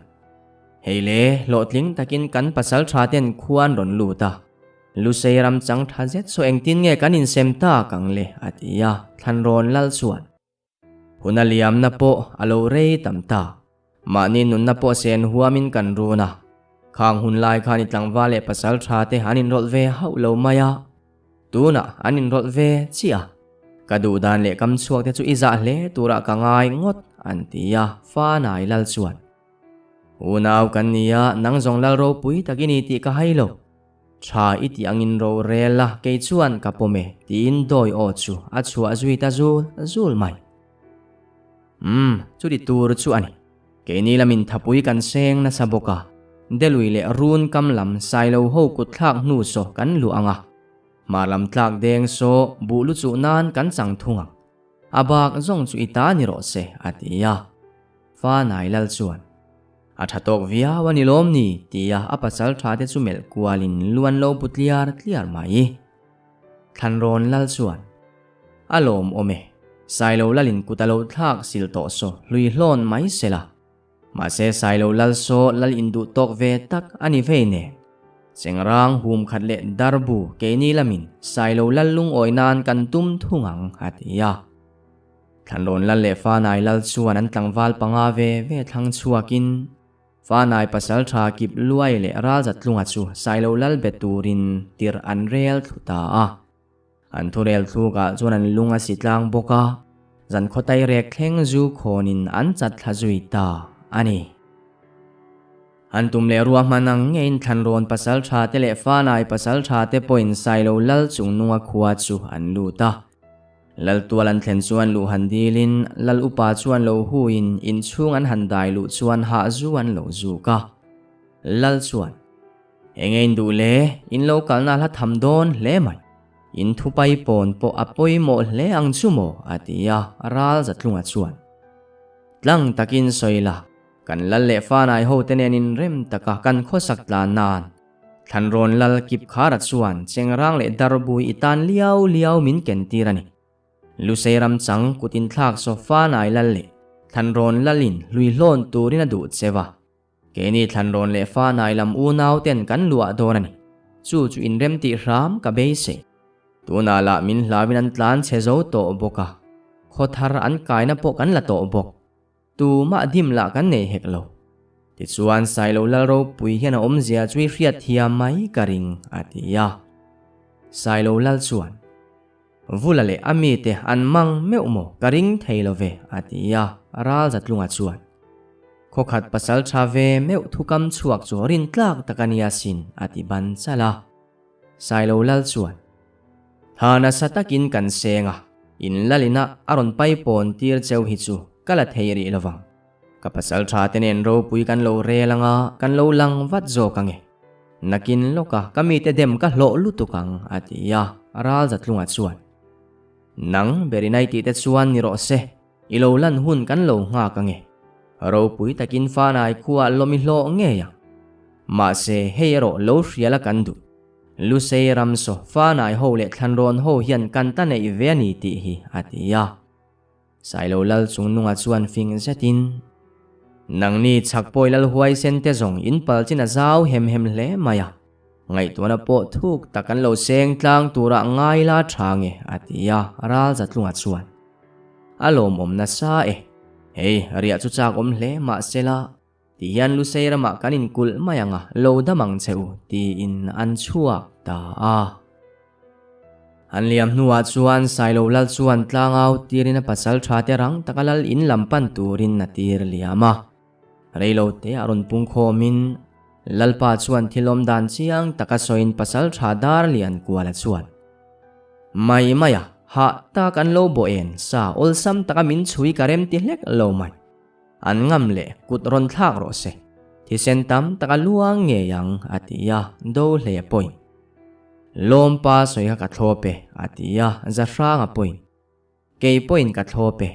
S1: Hei le, hlawhtling takin kan pasal tha ten khua an rawn lut a. Lusei ram chang tha zet saw engtin nge kan insem tak ang le? a ti a, Thlanrawn lal chuan, Hun a liamna pawh a lo rei tam ta. Mahni nunna pawh sen huamin kan run a. Khang hun lai khan i tlangval leh pasal tha te an inrawlh ve hauh lo mai a. Tunah an inrawlh ve chiah a. Ka duh dan leh kam chhuak te chu i zah hle turah ka ngai ngawt an ti a, Fanai lal chuan. Unau kan ni a, nang zawng lal ropui tak i ni tih ka hai lo. Tha i tih angin ro rel a, kei chuan ka pawm e, tiin dawi aw chu a chhuah zui ta zul zul mai. Umm, chuti tur chu a ni. Keini lamin thapui kan seng nasa bawk a, Delui leh Run kam lam Sailo ho kut thlak hnu saw kan luh ang a, hmar lam tlak deng saw buh lu chuh nan kan chang thung ang. A bak zawng chu i ta ni rawh se, a ti a. Fanai lal chuan. A tha tawk viau a ni lawm ni? tia a pasal tha te chu melh kualin lu an lo bu tliar tliar mai. Thlanrawn lal chuan, A lawm awm e, Sailo lalin kut a lo thlak sil tawh saw hlui hlawn mai se la. Mahse Sailo lal saw lal induh tawk ve tak a ni vei nen. Chengrang hum khat leh darbu keini lamin Sailo lal lungawi nan kan tum thung ang, a ti a. Thlanrawn lal leh Fanai lal chuan an tlangval panga ve ve thlang chhuakin Fanai pasaltha kip luai leh Ralzatlunga chu Sailo lal be turin tirh an rel thlu ta a. An thurel thlukah chuan an lung a si tlang bawk a, zankhaw tairek thleng zu khawnin an chat thla zui ta a ni. An tum leh ruahman ang ngeiin Thlanrawn pasaltha te leh Fanai pasaltha te pawhin Sailo lal chungnunga khua chu an lut a. Laltual an thlen chuan luh han dilin Lal upa chuan lo huin inchhung an han dai luh chuan hah zu an lo zuk a. Lal chuan, Enge in duh le, in lo kalna hla tham dawn hle mai. In thupai pawn pawh a pawimawh hle ang chu maw? a ti a, ral Zatlunga chuan, Tlang takin sawi la, kan lal leh fanai hote nen inrem taka kan khawsak tlan nan Thlanrawn lal kip khara chuan chengrang leh darbui i tan liau liau min ken tir a ni. Lusei ram chang kut inthlak sofa nai lal leh Thlanrawn lalin hlui hlawn turin a duh che va. Keini Thlanrawn leh fa nai lam unau ten kan luah dawn a ni. Chu chu inrem tih hram ka beisei. Tunah lah min hlauin an tlan chhe zo tawh bawk a, khaw thar an kaina pawh kan la tawh bawk. Tumah dim lah kan nei hek lo. Tichuan Sailo Lal ropui hian a awmzia chu i hriat thiam mai ka ring, a ti a. Sailo Lal chuan, Vula leh a mite an mang meuh maw ka ring thei lo ve, a ti a. Ralzatlunga chuan, Khawkhat pasal tha ve meuh thukam chhuak chu rin tlak tak a nia sin, a ti ban chalh a. Sailo Lal chuan, Tha nasa takin kan seng a, in lalina a rawn pai pawn tir cheu hi chu ka la thei rih lovang. Ka pasal tha te nen ropui kan lo rel anga kan lo lang vat zawk ange. Nakin lawka ka mite dem ka hlawh lutuk ang, a ti a, Ralzatlunga chuan, Nang Berinai tih te chuan ni rawh se, i lo lan hun kan lo nghak ange. Ropui takin Fanai khuaa lawm i hlawh ngei ang. Mahse hei erawh lo hriala kan duh. Lusei ramsaw Fanai ho leh Thlanrawn ho hian kan ta neih ve a ni tih hi a ti a. Sailo Lal chungnunga chuan fing zetin, Nangni chhakpawi lal huaisen te zawng in pal chin a zau hem hem hle mai a, ngaihtuahna pawh thuk tak an lo seng tlang turah ngai la tha nge a ti a, Ralzatlunga chuan a lawmawm nasa e, hei riah chu chak awm hle mahsela, Ti hian Lusei ramah kan inkulh mai ang a, lo dam ang che u, tiin an chhuak ta a. An liam hnuah chuan Sailo Lal chuan tlangau tirin a pasal tha te rang taka lal in lam pan turin a tir liam a. Reilo te a rawn pung khawmin Lalpa chuan thil awm dan chiang taka sawiin pasal tha dar lian kuala chuan Mai mai a, hah tak an lo bawh en sa awlsam taka min chhui ka rem ti hlek lo mai. An ngam leh kut rawn thlak rawh se, thisen tam tak a luang ngei ang, a ti a, do hle pawhin. Lawmpa sawi kha ka thlawp e, a ti a, Zahranga pawhin. Kei pawhin ka thlawp e,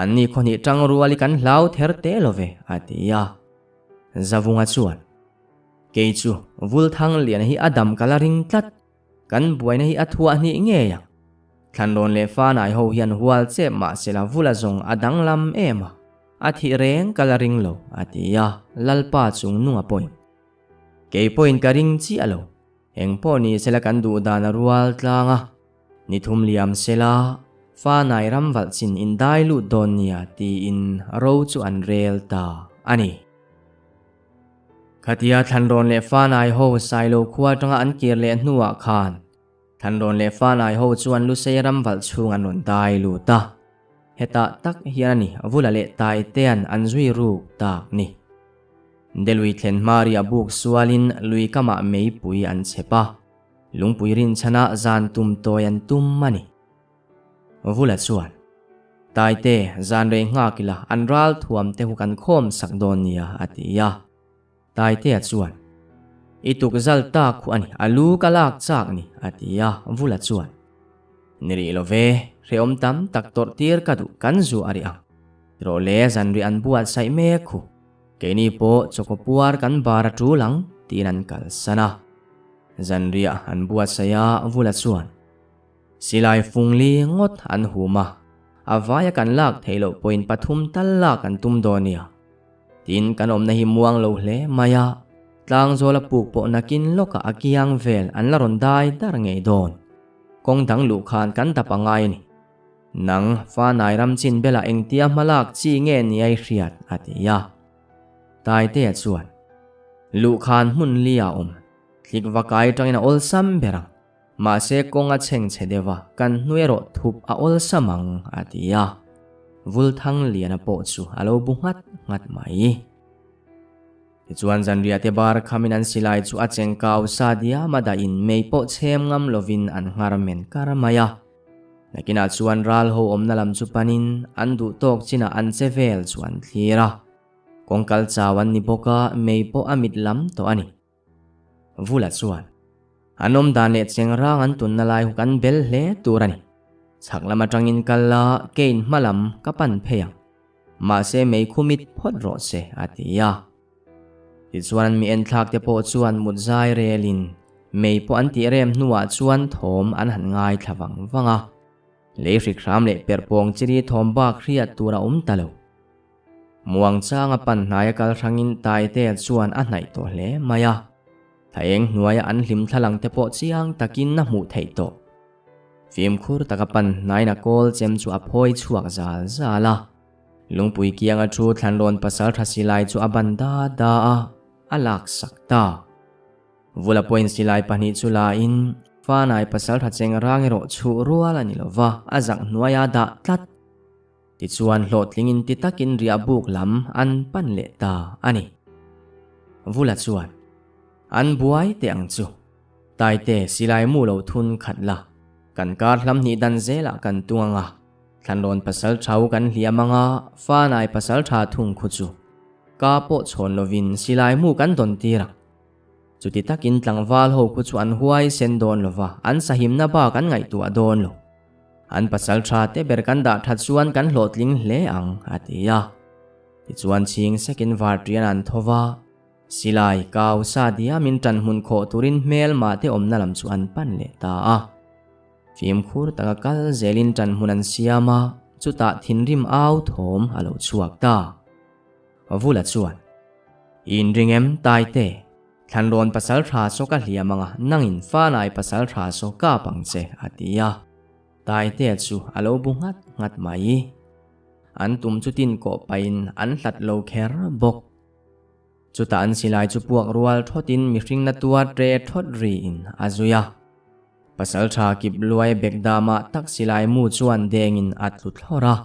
S1: anni khawhnih tang rual i kan hlau ther teh lo ve, a ti a. Zavunga chuan, Kei chu Vulthang lian hi a dam ka la ring tlat, kan buaina hi a thuah hnih ngei ang. Thlanrawn leh Fanai ho hian hual chep mah sela vula zawng a danglam em a, a thih reng ka la ring lo, a ti a, Lalpa chung nunga pawhin. Kei pawhin ka ring chiah lo, eng pawh ni sela kan duh dan a rual tlang a, ni thum liam sela Fanai ram valh chin in dai lut dawn nia tiin ro chu an rel ta a ni. Khatia Thlanrawn leh Fanai ho Sailo khua atanga an kir leh hnuah khan Thlanrawn leh Fanai ho chuan Lusei ram valh chhung an rawn dai lut a, hetah tak hian a ni Vula leh Taitean an zui ruk tak ni. Delui thlen hma ri a buk sualin lui kamah meipui an chhep a, lungpui rinchhana zan tum tawi an tum a ni. Vula chuan, Taite, zan rei nghak ila an ral thuam te hu kan khawm sak dawn nia a ti a. Taitea chuan, I tuk zal tak khu a ni, a lu ka lak chak ni, a ti a, Vula chuan, Ni rih lo ve, hrehawm tam tak tawrh tir ka duh, kan zu a rih ang. Rawh le, zanrih an buatsaih mek khu, keini pawh chawkaw puar kan bar a tul ang, tiin an kalsan a. Zanriah an buatsaih a, Vula chuan, Silai fungli ngawt an hum a, a vaia kan lak theih loh pawhin pathum tal lak an tum dawn nia. Tin, kan awmna hi muang lo hle mai a, tlangzawl a puk pawh nakin lawkah a kiang vel an la rawn dai dar ngei dawn. Kawng dang luh khan kan dap a ngai a ni. Nang, Fanai ram chin belah engtia hma lak chi nge ni ai hriat, a ti a. Taitea chuan, Luhkhan hmun li a awm, thlik va kai atangin a awlsam ber ang. Mahse kawng a chheng chhe deuh a, kan hnu erawh thup a awlsam ang, a ti a. Vulthangliana pawh chu a lo bu nghat nghat mai. Tichuan zanriah te bar khamin an silai chu a cheng kau sa diam a dahin mei pawh chhem ngam lovin an nghar men kar mai a. Nakinah chuan ral ho awmna lam chu panin an duh tawk chinah an che vel chu an thlir a. Kawng kal chau an ni bawk a, mei pawh a mit lam tawh a ni. Vula chuan, An awm dan leh cheng rang an tunna lai hu kan bel hle tur a ni. Chhak lam atangin kal la, kein hma lam ka pan phei ang. Mahse mei khu mit phawt rawh se, a ti a. Tichuan an mi enthlak te pawh chuan mut zai relin mei pawh an tih rem hnuah chuan thawm an han ngaithla vang vang a. Lei hrik hram leh perhpawng chiri thawm bak hriat tur a awm ta lo. Muangchang a pan hnaia kal hrangin Taitea chuan a hnaih tawh hle mai a. Thla eng hnuaia an hlim thlalang te pawh chiang takin a hmuh theih tawh. Fimkhur taka pan hnaiin a kawl chem chu a phawi chhuak zal zal a. Lungpui kianga thu thlanrawn pasaltha silai chu a ban da da a, a laksak ta. Vula pawhin silai pahnih chu la in, Fanai pasaltha cheng rang erawh chhuh rual a ni lova, a zak hnuaia dah tlat. Tichuan hlawhtling in ti takin riah buk lam an pan leh ta a ni. Vula chuan, An buai teh ang chu. Taite silai mu lo thun khat la, kan kar hlam hnih dan zelah kan tung ang a, thlanrawn pasal thau kan hliam ang a, fanai pasal tha thung khu chu ka pawh chhawn lovin silai mu kan dawn tir ang. Chuti takin tlangval ho khu chu an huai sen dawn lova, an sahimna bak an ngaihtuah dawn lo. An pasal tha te ber kan dah that chuan kan hlawhtling hle ang, a ti a. Tichuan chhing sekin varṭian an tho va, silai, kau, sa diamin ṭan hmun khawh turin hmelma te awmna lam chu an pan leh ta a. Fimkhur taka kal zelin ṭan hmun an siam a, chutah thinrim au thawm a lo chhuak ta. Vula chuan, I inring em, Taite? Thlanrawn pasal tha saw ka hliam anga nangin Fanai pasal tha saw kap ang che, a ti a. Taitea chu a lo bu nghat nghat mai. An tum chu tin kawh pahin an hlat lo kher bawk. Chutah an silai chu puak rual thawtin mihring na tuar tre thawt riin a zui a. Pasal tha kip luai bek damah tak silai mu chuan dengin a tlu thlawr a.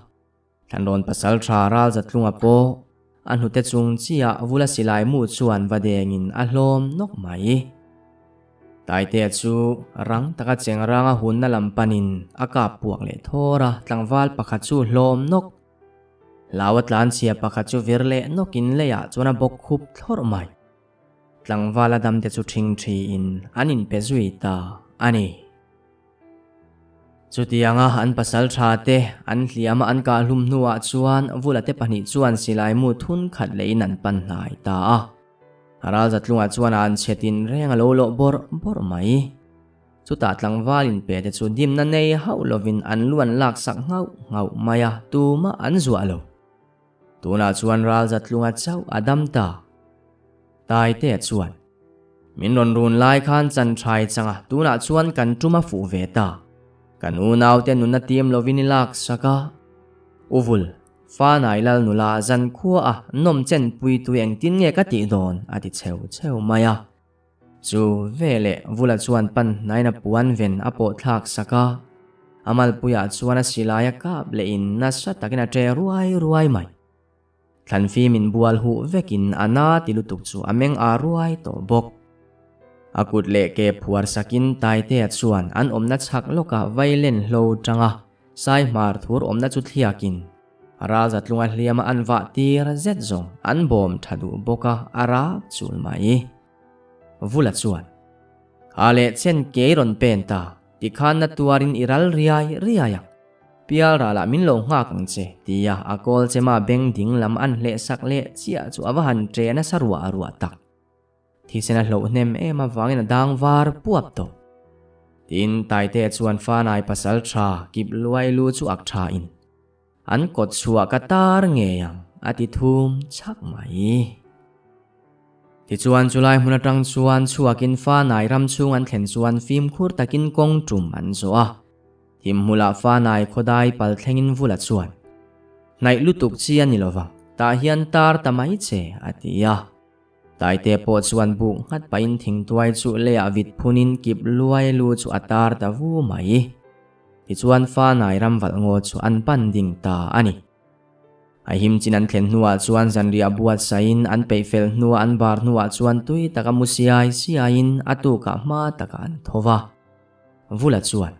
S1: Thlanrawn pasal tha ral zatlunga pawh a hnute chung chiah vula silai mu chuan va dengin a hlawm nawk mai. Taitea chu rang taka cheng ranga hunna lam panin a kap puak leh thawr a, tlangval pakhat chu hlawm nawk. Hlau a tlanchhia pakhat chu vir leh nawkin leiah chuan a bawk khup thlawrh mai. Tlangval a damte chu ṭhing ṭhiin an inpe zui ta a ni. Chutianga an pasal tha te an hliama an kah hlum hnuah chuan Vula te pahnih chuan silai mu thun khat leiin an pan hnai ta a. Ralzatlungah chuan a an chhe tin reng a lo lawh bawrh bawrh mai. Chutah tlangval inpe te chu dimna nei hauh lovin an lu an laksak nghauh nghauh mai a, tumah an zuah lo. Tunah chuan Ralzatlunga chauh a dam ta. Taitea chuan, Min rawn run lai khan chan thai chang a, tunah chuan kan tum a fuh ve ta. Kan unaute nunna tim lovin i laksak a. Uvul, Fanai lal nula zan khua a nawm chen pui tui engtin nge ka tih dawn? a ti cheu cheu mai a. Chu veleh Vula chuan pan hnain a puan ven a pawh thlak sak a, a malpuiah chuan a silai a kap lehin nasa takin a ṭe ruai ruai mai. Thlanfim in bual huh vekin a na ti lutuk chu a meng a ruai tawh bawk. A kut leh ke phuar sakin Taitea chuan an awmna chhak lawkah vailen hlo tanga Saihmar thur awmna chu thliakin Ralzatlunga hliama an vah tir zet zawng an bawm tha duh bawk a, a rak chul mai. Vula chuan, A leh chen kei rawn pen ta, tikhan na tuarin i ral riai riai ang. Pial ralah min lo nghak ang che, tia a kawl chema beng ding lam an hleh sak leh chiah chu a va han ṭe nasa ruah ruah tak. Thisen a hloh hnem em avangin a dang var puap tawh. Tin, Taitea chuan Fanai pasal tha kip luai lu chu ak tha in, An kawt chhuah ka tar ngei ang, a ti thum chhak mai. Tichuan chulai hmun atang chuan chhuakin Fanai ram chhung an thlen chuan fimkhur takin kawng tum an zawh a. Thimhmulah Fanai khawdai pal thlengin Vula chuan, Hnaih lutuk chi a ni lo vang, tah hian tar ta mai che, a ti a. Taite pawh chuan buk nghat pahin thingtuai chu leiah vit phunin kip luai lu chu a tar ta vu mai. Tichuan Fanai ram valh ngaw chu an pan ding ta a ni. A him chin an thlen hnuah chuan zanriah buatsaihin an peih fel hnua an bar hnuah chuan tui taka mu siai siaiin a tukah hma takah an tho va. Vula chuan,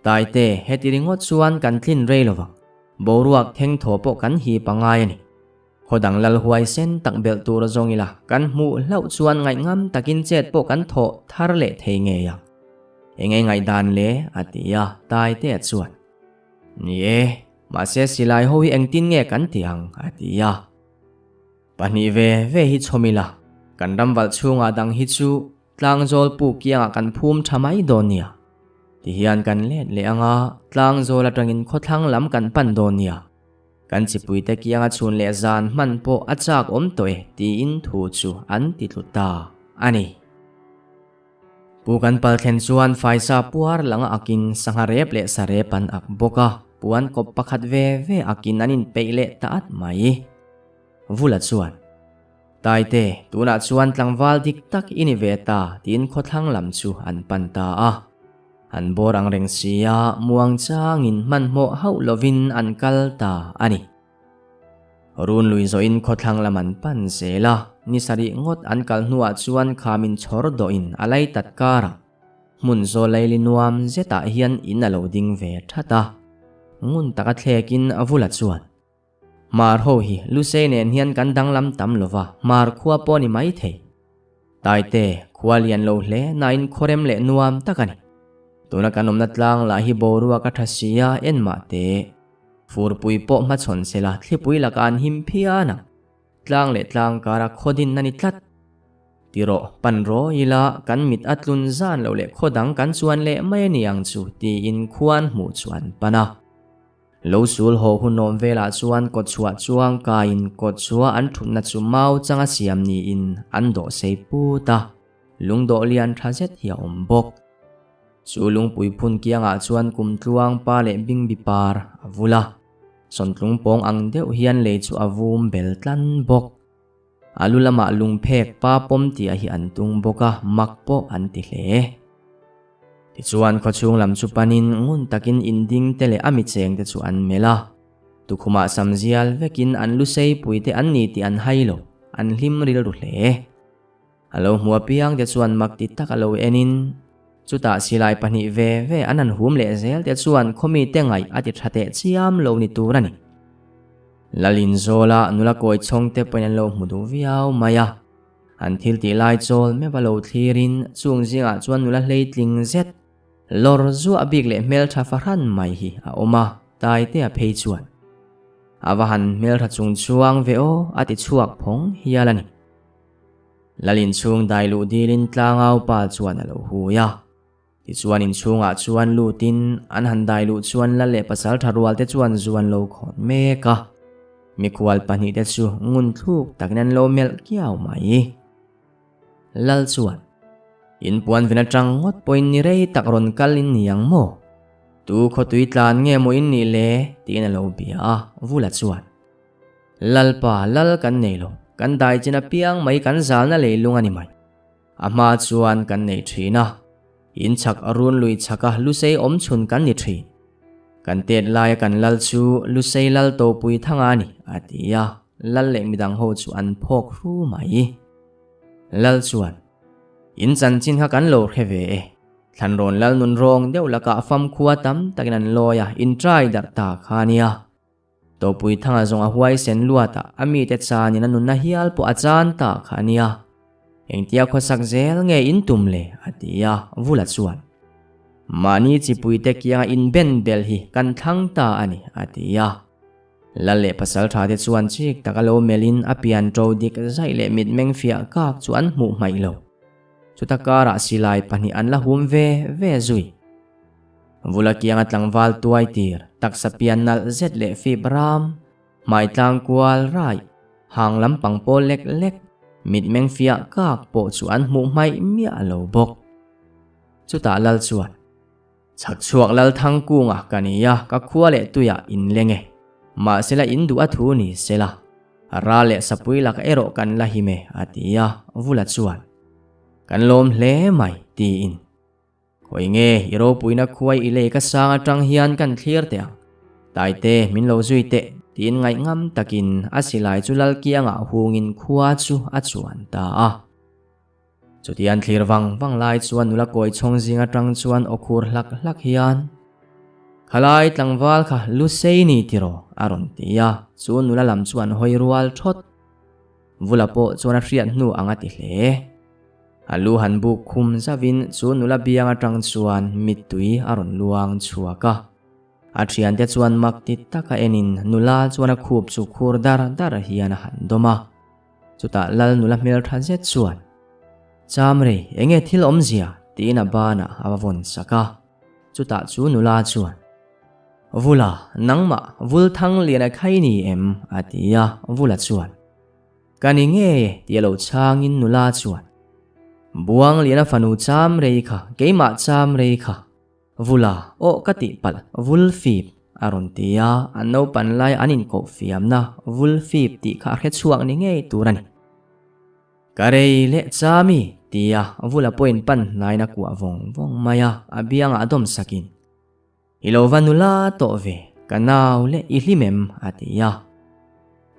S1: Taite, heti ringawt chuan kan tlin rei lo vang. Boruak thengthaw pawh kan hip a ngai a ni. Khaw dang lal huai sen tak belh tur a zawng ila, kan hmuh hlauh chuan ngaihngam takin chet pawh kan thawh thar leh thei ngei ang. Eng ei ngaihdan le? a ti a, Taitea chuan, Ni e, mahse silai ho hi engtin nge kan ti ang? a ti a. Pahnih ve ve hi chhawm ila, kan ram valh chhungah dang hi chu Tlangzawl puk kiangah kan phum tha mai dawn nia. Tihian kan let leh anga, tlangzawl atangin khawthlang lam kan pan dawn nia. Kan chipuite kianga chhun leh zan hman pawh a chak awm tawh e tiin thu chu an ti tlu ta a ni. Pu kan pal thlen chuan faisa puar langa akin sangha rep leh sarep an ak bawk a, puan kawp pakhat ve ve akin an inpeih leh ta at mai. Vula chuan, Taite, tunah chuan tlangval dik tak i ni ve ta tiin khawthlang lam chu an pan ta a. An bawr ang reng si a, muang changin hmanhmawh hauh lovin an kal ta a ni. Run lui zawhin khawthlang lam an pan zel a, ni sarih ngawt an kal hnuah chuan khamin chhawr dawhin a lai tat karah hmun zawl laili nuam zetah hian in a lo ding ve that a. Ngun taka thlekin a vula chuan, Hmar ho hi Lusei nen hian kan danglam tam lo va, Hmar khua pawh ni mai thei. Taite, khua lian lo hle nain khawrem leh nuam tak a ni. Tuna kan awmna tlang lah hi boruak a tha si a, en mah te. Furpui pawh hmachhawn se la, thlipui lakah an him phian ang. Tlang leh tlang kara khaw din a ni tlat. Ti rawh, pan rawh ila kan mit a tlun zan loh leh khaw dang kan chuan leh mai a ni ang chu tiin khuan hmuh chu an pan a. Lo sul haw hunawm velah chuan kawtchhuah chuang kaiin kawtchhuah an thutna chu mau changa siam niin an dawh sei put a, lungdawh lian tha zet hi a awm bawk. Chu lungpui phun kiangah chuan kumtluang pa leh bingbi par a vul a, sawntlung pawng ang deuh hian lei chu a vum bel tlan bawk. A lu lamah lungphek pa pawm tia hi an tung bawk a, mak pawh an ti hle. Tichuan khawchhung lam chu panin ngun takin inding te leh a micheng te chu an melh a. Tukhumah sam zial vekin an lu seipui te an ni tih an hai lo, an hlim rilru hle. A lo hmu apiang te chuan mak ti tak a lo enin, chutah silai pahnih ve ve an han hum leh zel te chuan khawmi te ngaih a ti tha teh chiam lo ni tur a ni. Lalinzawla nula kawi chhawng te pawhin an lo hmu duh viau mai a. An thil tih lai chawl meuh a lo thlirin chung zingah chuan nula hleitling zet, lawr zuah bik leh hmeltha fahran mai hi a awm a, Taitea phei chuan a va han hmeltha chung chuang ve aw a ti chhuak phawng hial a ni. Lalin chhung dai luh dilin tlangau pa chuan a lo hui a. Tichuan inchhungah chuan lutin an han dai luh chuan lal leh pasaltha rualte chuan zu an lo khawn mek a. Mikhual pahnihte chu ngun thluk takin an lo melh kiau mai. Lal chuan, In puan ven atang ngawt pawhin ni rei tak rawn kal in ni ang maw? Tu khawtui tlan nge maw in nih le? tiin a lo bia a, Vula chuan, Lalpa, lal kan nei lo, kan dai chin apiang mai kan zalna leilung a ni mai. A hma chuan kan nei thin a, in chhak a run lui chhak a Lusei awm chhun kan ni thin. Kan tet laia kan lal chu Lusei lal topui thanga a ni, a ti a, lal leh midang ho chu an phawk hru mai. Lal chuan, In chanchin kha kan lo hre ve e. Thlanrawn lal nun rawng deuh lakah famkhua tam takin an lawi a, in try darh ta kha a nia. Topui thanga zawng a huaisen luat a, a mite chanin a nunna hial pawh a chan ta kha a nia. Engtia khawsak zel nge in tum le? a ti a, Vula chuan, Mahni chipuite kianga inben bel hi kan thlang ta a ni, a ti a. Lal leh pasaltha te chuan chik taka lo melhin a pian ṭo dik zaih leh mitmeng fiah kak chu an hmuh hmaih lo. Chuta karah silai pahnih an la hum ve ve zui. Vula kianga tlangval tuai tir, taksa pian nalh zet leh fip ram, hmai tlang kual raih, hang lampang pawl lek lek, mitmeng fiah kak pawh chu an hmuh hmaih miah lo bawk. Chutah Lal chuan. Chhak chhuak lal thang kunga ka ni a, ka khua leh tuiah in leng e. Mahsela in duh a thu ni sela. Ral leh sapui lak erawh kan la him e, a ti a, Vula chuan, Kan lawm hle mai, tiin. Khawi nge i ropuina khuai i lei ka sang atang hian kan thlir teh ang. Taite min lo zui teh, tiin ngaihngam takin a silai chu lal kiangah hungin khua chu a chuan ta a. Chutian thlir vang vang lai chuan nula kawi chhawng zing atang chuan aw khur hlak hlak hian, Khalai tlangval kha Lusei ni tiraw? a rawn ti a, chu nula lam chu an hawi rual thawt. Vula pawh chuan a hriat hnu ang a ti hle. A lu han buk khum zauhin chu nula biang atang chuan mittui a rawn luang chhuak a. A thiante chuan mak ti taka enin nula chuan a khup chu khur dar dar hian a han dawm a. Chutah Lal nula hmeltha zet chuan, Chamrei, enge thil awmzia? tiin a banah a va vawn sak a. Chutah chu nula chuan, Vula, nangmah Vulthang lian a khai ni em? a ti a, Vula chuan, Ka ni ngei e tia lo chhangin nula chuan, Buang lian a fanu Chamrei kha, keimah Chamrei kha, Vula, aw ka tih palh, vul fip a rawn ti a, an naupan lai an inkoh fiamna vul fip tih kha a hre chhuak ni ngei tur a ni. Ka rei leh chami ti a, Vula pawhin pan hnaiin a kuah vawng vawng mai a, a biangah a dawm sakin, I lo va nula tawh ve, ka nau leh i hlim em? a ti a.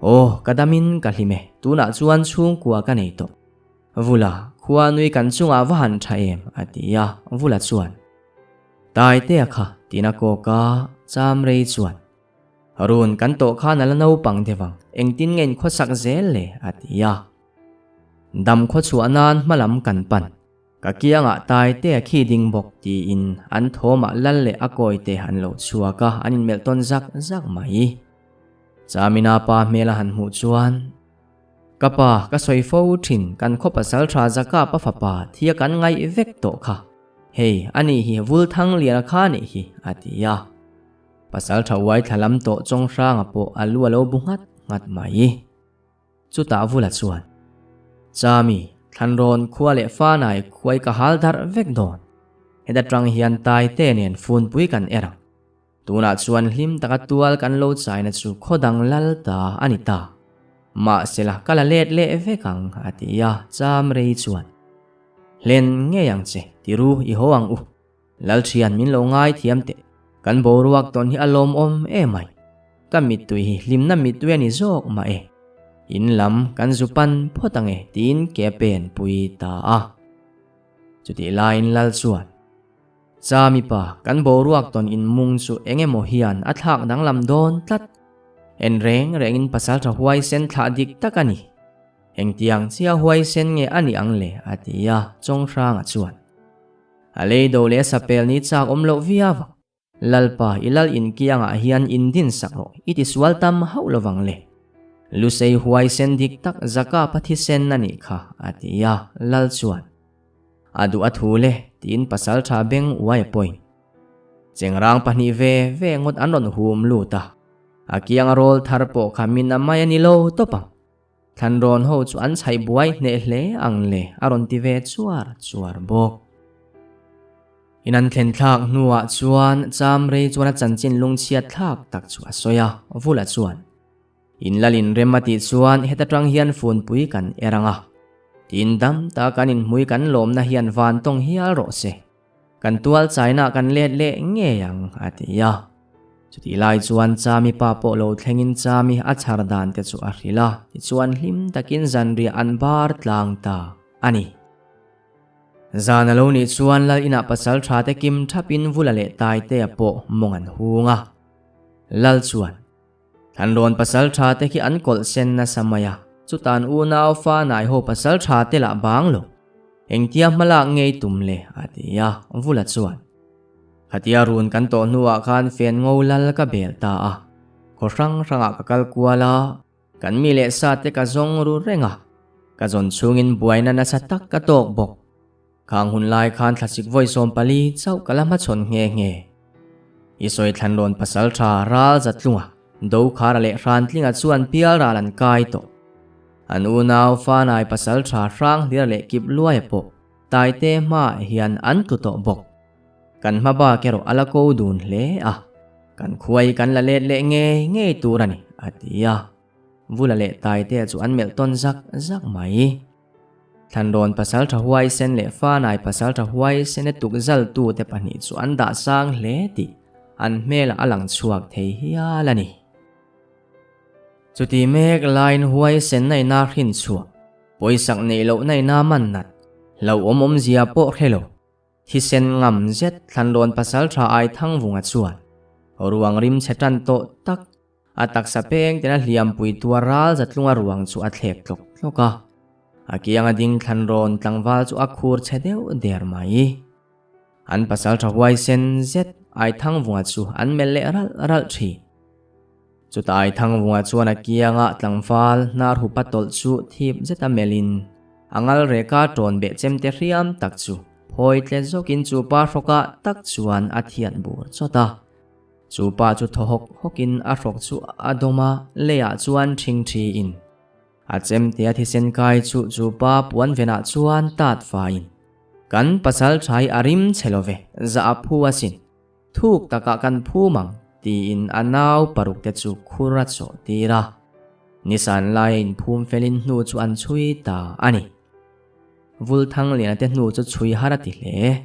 S1: Aw, ka damin ka hlim e, tunah chuan chhungkua ka nei tawh. Vula, khua nui kan chungah va han tha em? a ti a, Vula chuan, Taitea kha, tiin a kawk a, cham rei chuan, Run kan tawh khan a la naupang deuh ang, engtin nge in khawsak zel le? a ti a. Dam khaw chhuah nan hma lam kan pan, ka kiangah Taitea khi ding bawk, tiin an thawmah lal leh a kawite an lo chhuak a, an inmelh tawn zak zak mai. Chamina pa hmel a han hmuh chuan, Ka pa, ka sawi fo thin, kan khaw pasal tha Zakapa fapa thia kan ngaih vek tawh kha. Hei, ani hi Vulthang liana kha nih hi, a ti a. Pasal tha uai thla lam tawh chawng hranga pawh a lu a lo bu nghat nghat mai. Chutah Vula chuan, Chami, Thlanrawn khua leh Fanai khuai ka hal darh vek dawn. Heta tang hian Taite nen funpui kan er ang. Tunah chuan hlim taka tual kan lo chaina chu khaw dang lal ta a ni ta. Mahsela ka la let leh vek ang, a ti a, cham rei chuan. Hlen ngei ang che, ti ru i haw ang u. Lalthian min lo ngai thiam teh, kan boruak tawn hi a lawmawm em mai. Ka mittui hi hlimna mittui a ni zawk mah e. In lam kan zu pan phawt ang e, tiin ke a pen pui ta a. Chutih laiin Lal chuan. Cha mipa, kan boruak tawn in mung chu eng emaw hian a thlak danglam dawn tlat. En reng rengin pasaltha huaisen thlah dik tak a ni. Engtiang chia huaisen nge a nih ang le? a ti a, Chawnghranga chuan. A lei do leh a sapel ni chak awm loh viau ang. Lalpa, i lal inkiangah hian indin sak rawh, i tisual tam hauh lovang le. Lusei huaisen dik tak Zakapa thisen a nih kha, a ti a, Lal chuan. A duh a thu le, tiin pasaltha beng uai a pawhin chengrang pahnih ve ve ngawt an rawn hum lut a. A kianga rawl thar pawh kha min a mai a ni lo tawp ang. Thlanrawn ho chu an chhaih buai hneh hle ang le a rawn ti ve chuar chuar bawk. In an thlen thlak hnuah chuan Chamrei chuan a chanchin lungchhiat thlak tak chu a sawi a, Vula chuan In lalin rem a tih chuan heta tang hian funpui kan er ang a, tin dam ta kan inhmui kan lawmna hian van tawng hial rawh se. Kan tual chaina kan let leh ngei ang, a ti a. Chutih lai chuan Chami pa pawh lo thlengin Chami a chhar dan te chu a hrilh a, tichuan hlim takin zanriah an bar tlang ta a ni. Zan a lo nih chuan Lal inah pasal tha te kim thapin Vula leh Taitea pawh mawng an hung a. Lal chuan. Thlanrawn pasal tha te khi an kawlh sen nasa mai a, chutan unau fa naiho pasal tha te lah bang lo. Engtia hmalak ngei tum le? a ti a, Vula chuan. Khatia run kan tawh hnuah khan fen ngo lal ka bel ta a, khaw hrang hrangah ka kal kual a, kan mi leh sa te ka zawng ru reng a, ka zawn chhungin buaina nasa tak ka tawk bawk. Khang hun lai khan thlasik vawi 14 chauh ka la hmachhawn nghe nghe. I sawi thlanrawn pasal tha ral zatlunga Dokhara leh Hrantlinga chuan pial ral an kai tawh. An unau Fanai pasal tha Hranghlir leh Kip Luaia pawh Taite hmaah hian an tlu tawh bawk. Kan hma bak erawh a la ko dun hle a, kan khuai kan la let leh ngei ngei tur a ni, a ti a. Vula leh Taitea chu an melh tawn zak zak mai. Thlanrawn pasaltha huaisen leh Fanai pasaltha huaisene tukzaltu te pahnih chu an dah sang hle tih an hmelah a lang chhuak thei hial a ni. Chuti mek laiin huaisen na ina hrin chhuah, pawisak neih loh na ina man nat, hlauhawm awmzia pawh hre lo. Thisen ngam zet Thlanrawn pasaltha Aithangvunga chuan ruang rim chhe tan tawh tak A taksa peng tena hliampui tuar ral zatlunga ruang chu a thlek tlawk tlawk a. A kianga ding thlan rawn tlangval chu a khur chhe deuh der mai. An pasal tha huaisen zet Aithangvunga chu an melh leh ralh ralh thin. Chutah Aithangvunga chuan a kianga tlangval hnar hupa tawlh chu thip zeta melhin a ngal reka tawn beh chemte hriam tak chu phawi tle zawkin chu pa hrawkah tak chuan a thiat bur chawt a. Chu pa chu thaw hawk hawkin a hrawk chu a dawm a, leiah chuan ṭhing ṭhiin a chemte a thisen kai chu chu pa puan venah chuan tat faiin, Kan pasal ṭhai a rim chhe lo ve, zah a phu asin, thuk takah kan phum ang, tiin a nau paruk te chu khur a chawh tir a. Nisan laia inphum felin hnu chu an chhui ta a ni. Vulthangliana te hnu chu chhui har a ti hle.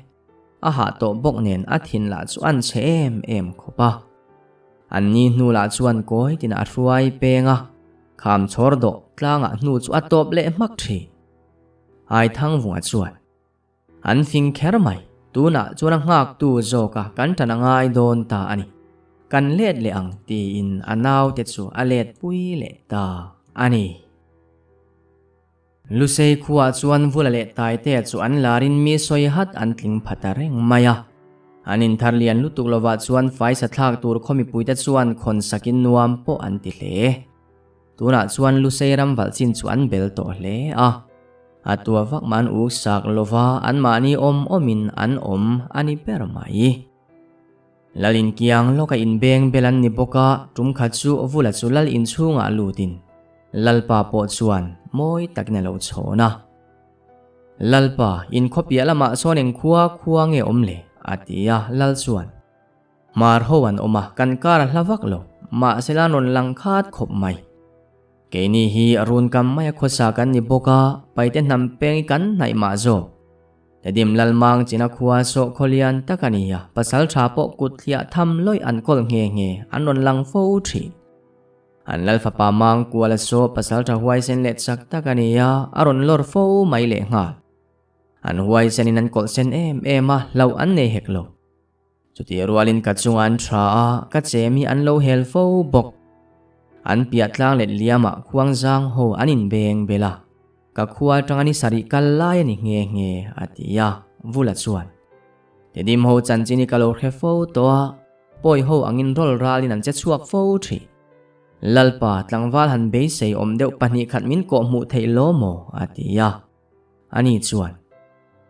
S1: A hah tawh bawk nen a thin lah chu an chhe em em khawp a. An ni hnu lah chuan kawi tinah a hruai peng a, kham chhawr dawh tlangah hnu chu a tawp leh hmak thin. Aithangvunga chuan, An fing kher mai, tunah chuan a nghaktu zawka kan tan a ngai dawn ta a ni. Kan let leh ang tiin a naute chu a let pui leh ta a ni. Lusei khuaah chuan Vula leh Taitea chu an larin mi sawi hat an tling pha ta reng mai a. An inthar lian lutuk lovah chuan faisa thlak tur khaw mipuite chuan khawn sakin nuam pawh an ti hle. Tunah chuan Lusei ram valh chin chu an bel tawh hle a. A tua vak mah an uk sak lova anmahni awm awmin an awm a ni ber mai. Lal inkiang lawka inbeng bel an ni bawk a, tum khat chu Vula chu lal inchhungah lutin Lalpa pawh chuan mawi takin a lo chhawn a. Lalpa, in khaw piah lamah sawn eng khua khua nge awm le? a ti a, Lal chuan, Hmar ho an awm a, kan kar a hla vak lo, mahse la rawn lang khat khawp mai. Keini hi run kam maia khawsa kan ni bawk a, paite hnam peng i kan hnaih mah zawk. Tedim Lalmang china khua sawh khawlian tak a ni a, pasal tha pawh kut thliah tham lawih an kawl nghe nghe, an rawn lang fo thin. An lal fapa mang kual a saw pasal tha huaisen leh chak tak a ni a, a rawn lawr fo mai leh nghal. An huaisenin an kawlhsen em em a, hlauh an nei hek lo. Chutih rualin ka chungah an tha a, ka chem hi an lo hel fo bawk. An piah tlang let liamah khuangzang ho an inbeng bel a, ka khua atanga ni sarih kal lai a ni nghe nghe, a ti a, Vula chuan. Tedim ho chanchin hi ka lo hre fo tawh a, pawi ho angin rawl ralin an che chhuak fo thin. Lalpa, tlangval han beisei awm deuh pahnih khat min kawhhmuh theih law maw? a ti a. Ani chuan.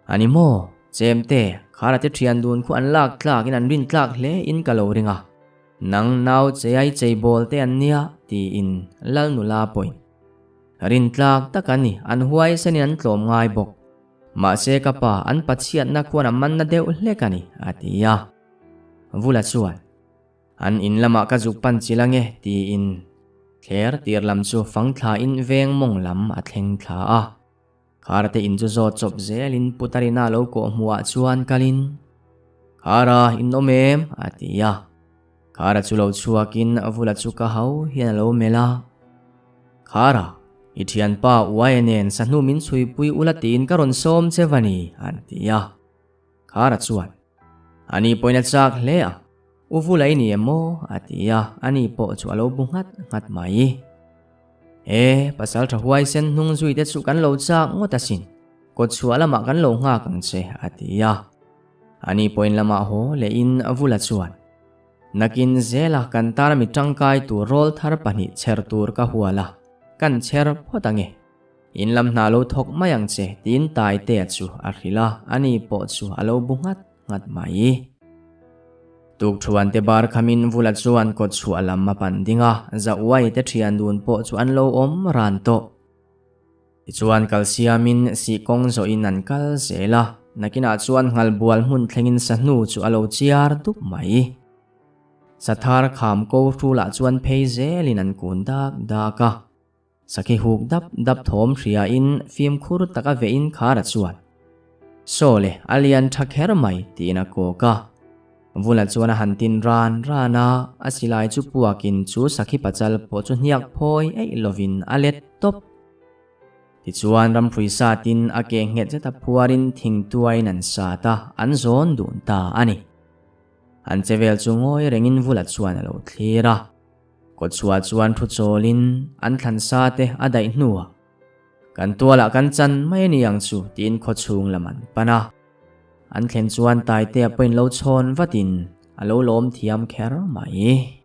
S1: A ni maw? Chemte, Khara te thian dun khu an lak tlak in an rin tlak hle in ka lo ring a. Nang nau cheiai cheibawl te an nia, tiin Lal nula pawhin rin tlak tak a ni, an huaisenin an tlawm ngai bawk. Mahse ka pa, an pachhiatna khuan a manna deuh hlek a ni, a ti a. Vula chuan, An in lamah ka zuk pan chil ange, tiin thler tir lam chu fang thlain veng mawng lam a thleng thla a. Khara te in chu zawt chawp zelin Putarina lo kawh hmuhah chuan kalin, Khara, in awm em? a ti a. Khara chu lo chhuakin a vula chu ka hau hian a lo melh a. Khara, i thianpa Uaia nen sahnu min chhuipui ula tiin ka rawn sawm che va ni, an ti a. Khara chuan, Ani pawhin a chak hle a, U vula i ni em maw? a ti a, ani pawh chu a lo bu nghat nghat mai. E, pasal tha huaisen hnung zui te chu kan lo chak ngawt asin, kawt chhuah lamah kan lo nghak ang che, a ti a. Ani pawhin lamah haw lehin Vula chuan, Nakin zela kan tana mi tangkai tur rawl thar pahnih chher tur ka hual a, kan chher phawt ange. In lam hna lo thawk mai ang che, tiin Taitea chu a hrilh a, ani pawh chu a lo bu nghat nghat mai. Tukthuan te bar khamin Vula chuan kawt chhuah lam a pan ding a, Zauai te thian dun pawh chu an lo awm ran tawh. Tichuan kal siamin sihkawng zawhin an kal zel a, nakinah chuan nghalbual hmun thlengin sahnu chu a lo chiar dup mai. Sathar kham ko hrulah chuan phei zelin an kun dak dak a. Sakhi huk dap dap thawm hriain fimkhur taka vehin Khara chuan, Saw le, a lian tha kher mai, tiin a kawk a. Vula chuan a han tin ran ran a, a silai chu puakin chu sakhi pachal pawh chu hniak phawi eih lovin a let tawp. Tichuan ramhrui satin a ke nghet zeta phuarin thingtuaiin an sat a, an zawn dun ta a ni. An che vel chu ngawi rengin Vula chuan a lo thlir a. Kawtchhuah chuan thu chawlin an thlan sa te a daih hnuah, Kan tualah kan chan mai a ni ang chu tiin khawchhung lam an pan a. An thlen chuan Taitea pawhin lo chhawn vatin a lo lawm thiam kher mai.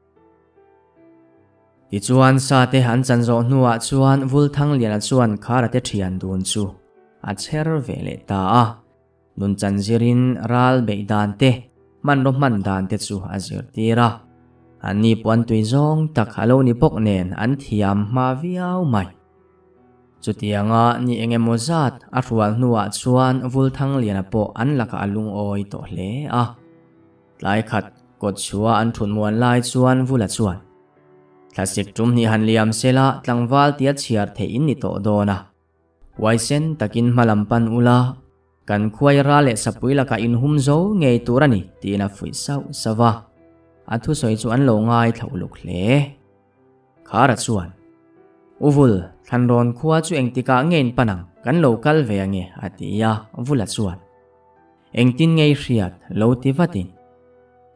S1: Tichuan sa te an chan zawh hnuah chuan Vulthangliana chuan Khara te thian dun chu a chher ve leh ta a. Nunchan zirin ral beih dan te, hmanraw hman dan te chu a zirtir a. Anni pawh an tui zawng tak a lo ni bawk nen an thiam hma viau mai. Chutianga ni eng emaw zat a hrual hnuah chuan Vulthangliana pawh an lakah a lungawi tawh hle a. Tlai khat kawt chhuah an thut muan lai chuan Vula chuan, Thlasik tum hnih han liam sela tlangval tia chhiar theih in ni tawh dawn a. Huaisen takin hma lam pan ula, kan khuai ra leh sapui lakah inhum zo ngei tur a ni, tiin a fuih sauh sauh a. A thusawi chu an lo ngaithla uluk hle. Khara chuan, U Vul, Thlanrawn khua chu engtikah nge in pan ang, kan lo kal ve ange, a ti a, Vula chuan, Engtin nge i hriat, lo ti vatin.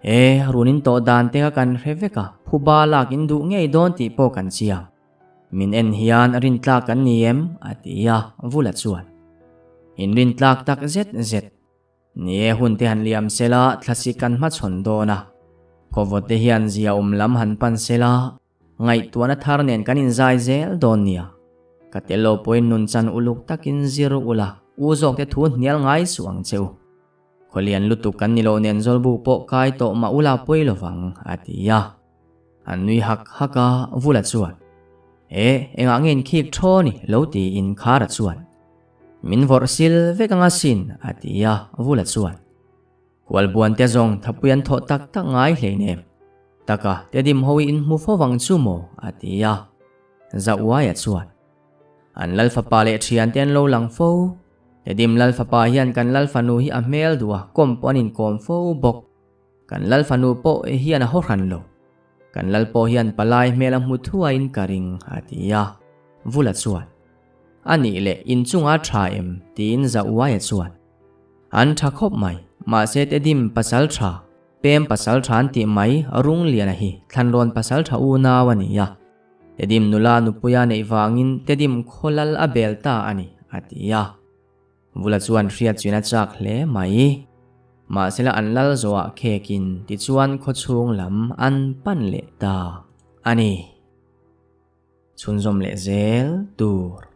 S1: E, run in tawh dan te kha kan hre vek a, phuba lak in duh ngei dawn tih pawh kan chiang. Min en hian rintlak kan ni em? a ti a, Vula chuan. In rintlak tak zet zet. Ni e, hun te han liam sela, thlasik kan hmachhawn dawn a. Khawvawt te hian zia awm lam han pan sela, ngaihtuahna thar nen kan inzai zel dawn nia. Ka tel lo pawhin nunchan uluk takin zir ula, u zawk te thu hnial ngai suh ang che u. Khawlian lutuk kan ni lo nen zawlbu pawh kai tawh mah ula pawi lovang, a ti a. An nui hak hak a, Vula chuan, E, engah nge in khik thaw ni? lo tiin Khara chuan, Min vawrh sil vek anga sin, a ti a, Vula chuan, Hualbuan te zawng thapui an thawh tak tak ngai hleinem, taka te dim ho i inhmu fo vang chu maw? a ti a, Zauaia chuan, An lal fapa leh thian te an lo lang fo, Tedim lal fapa hian kan lal fanu hi a hmel duh a, kawm pawh an inkawm fo bawk. Kan lal fanu pawh hian a haw hran lo. Kan lal pawh hian palai hmel a hmu thuaiin ka ring, a ti a. Vula chuan, A nih leh inchunga tha em? tiin Zauaia chuan, An tha khawp mai, mahse Tedim pasal tha, Pem pasal tha an tih mai Rungliana hi Thlanrawn pasal tha unau a ni a. Tedim nula nupuia neih vangin Tedim khaw lal a bel ta a ni, a ti a. Vula chuan hriat chuin a chak hle mai. Mahsela an lal zawhah khekin tichuan khawchhung lam an pan leh ta a ni. Chhunzawm leh zel tur.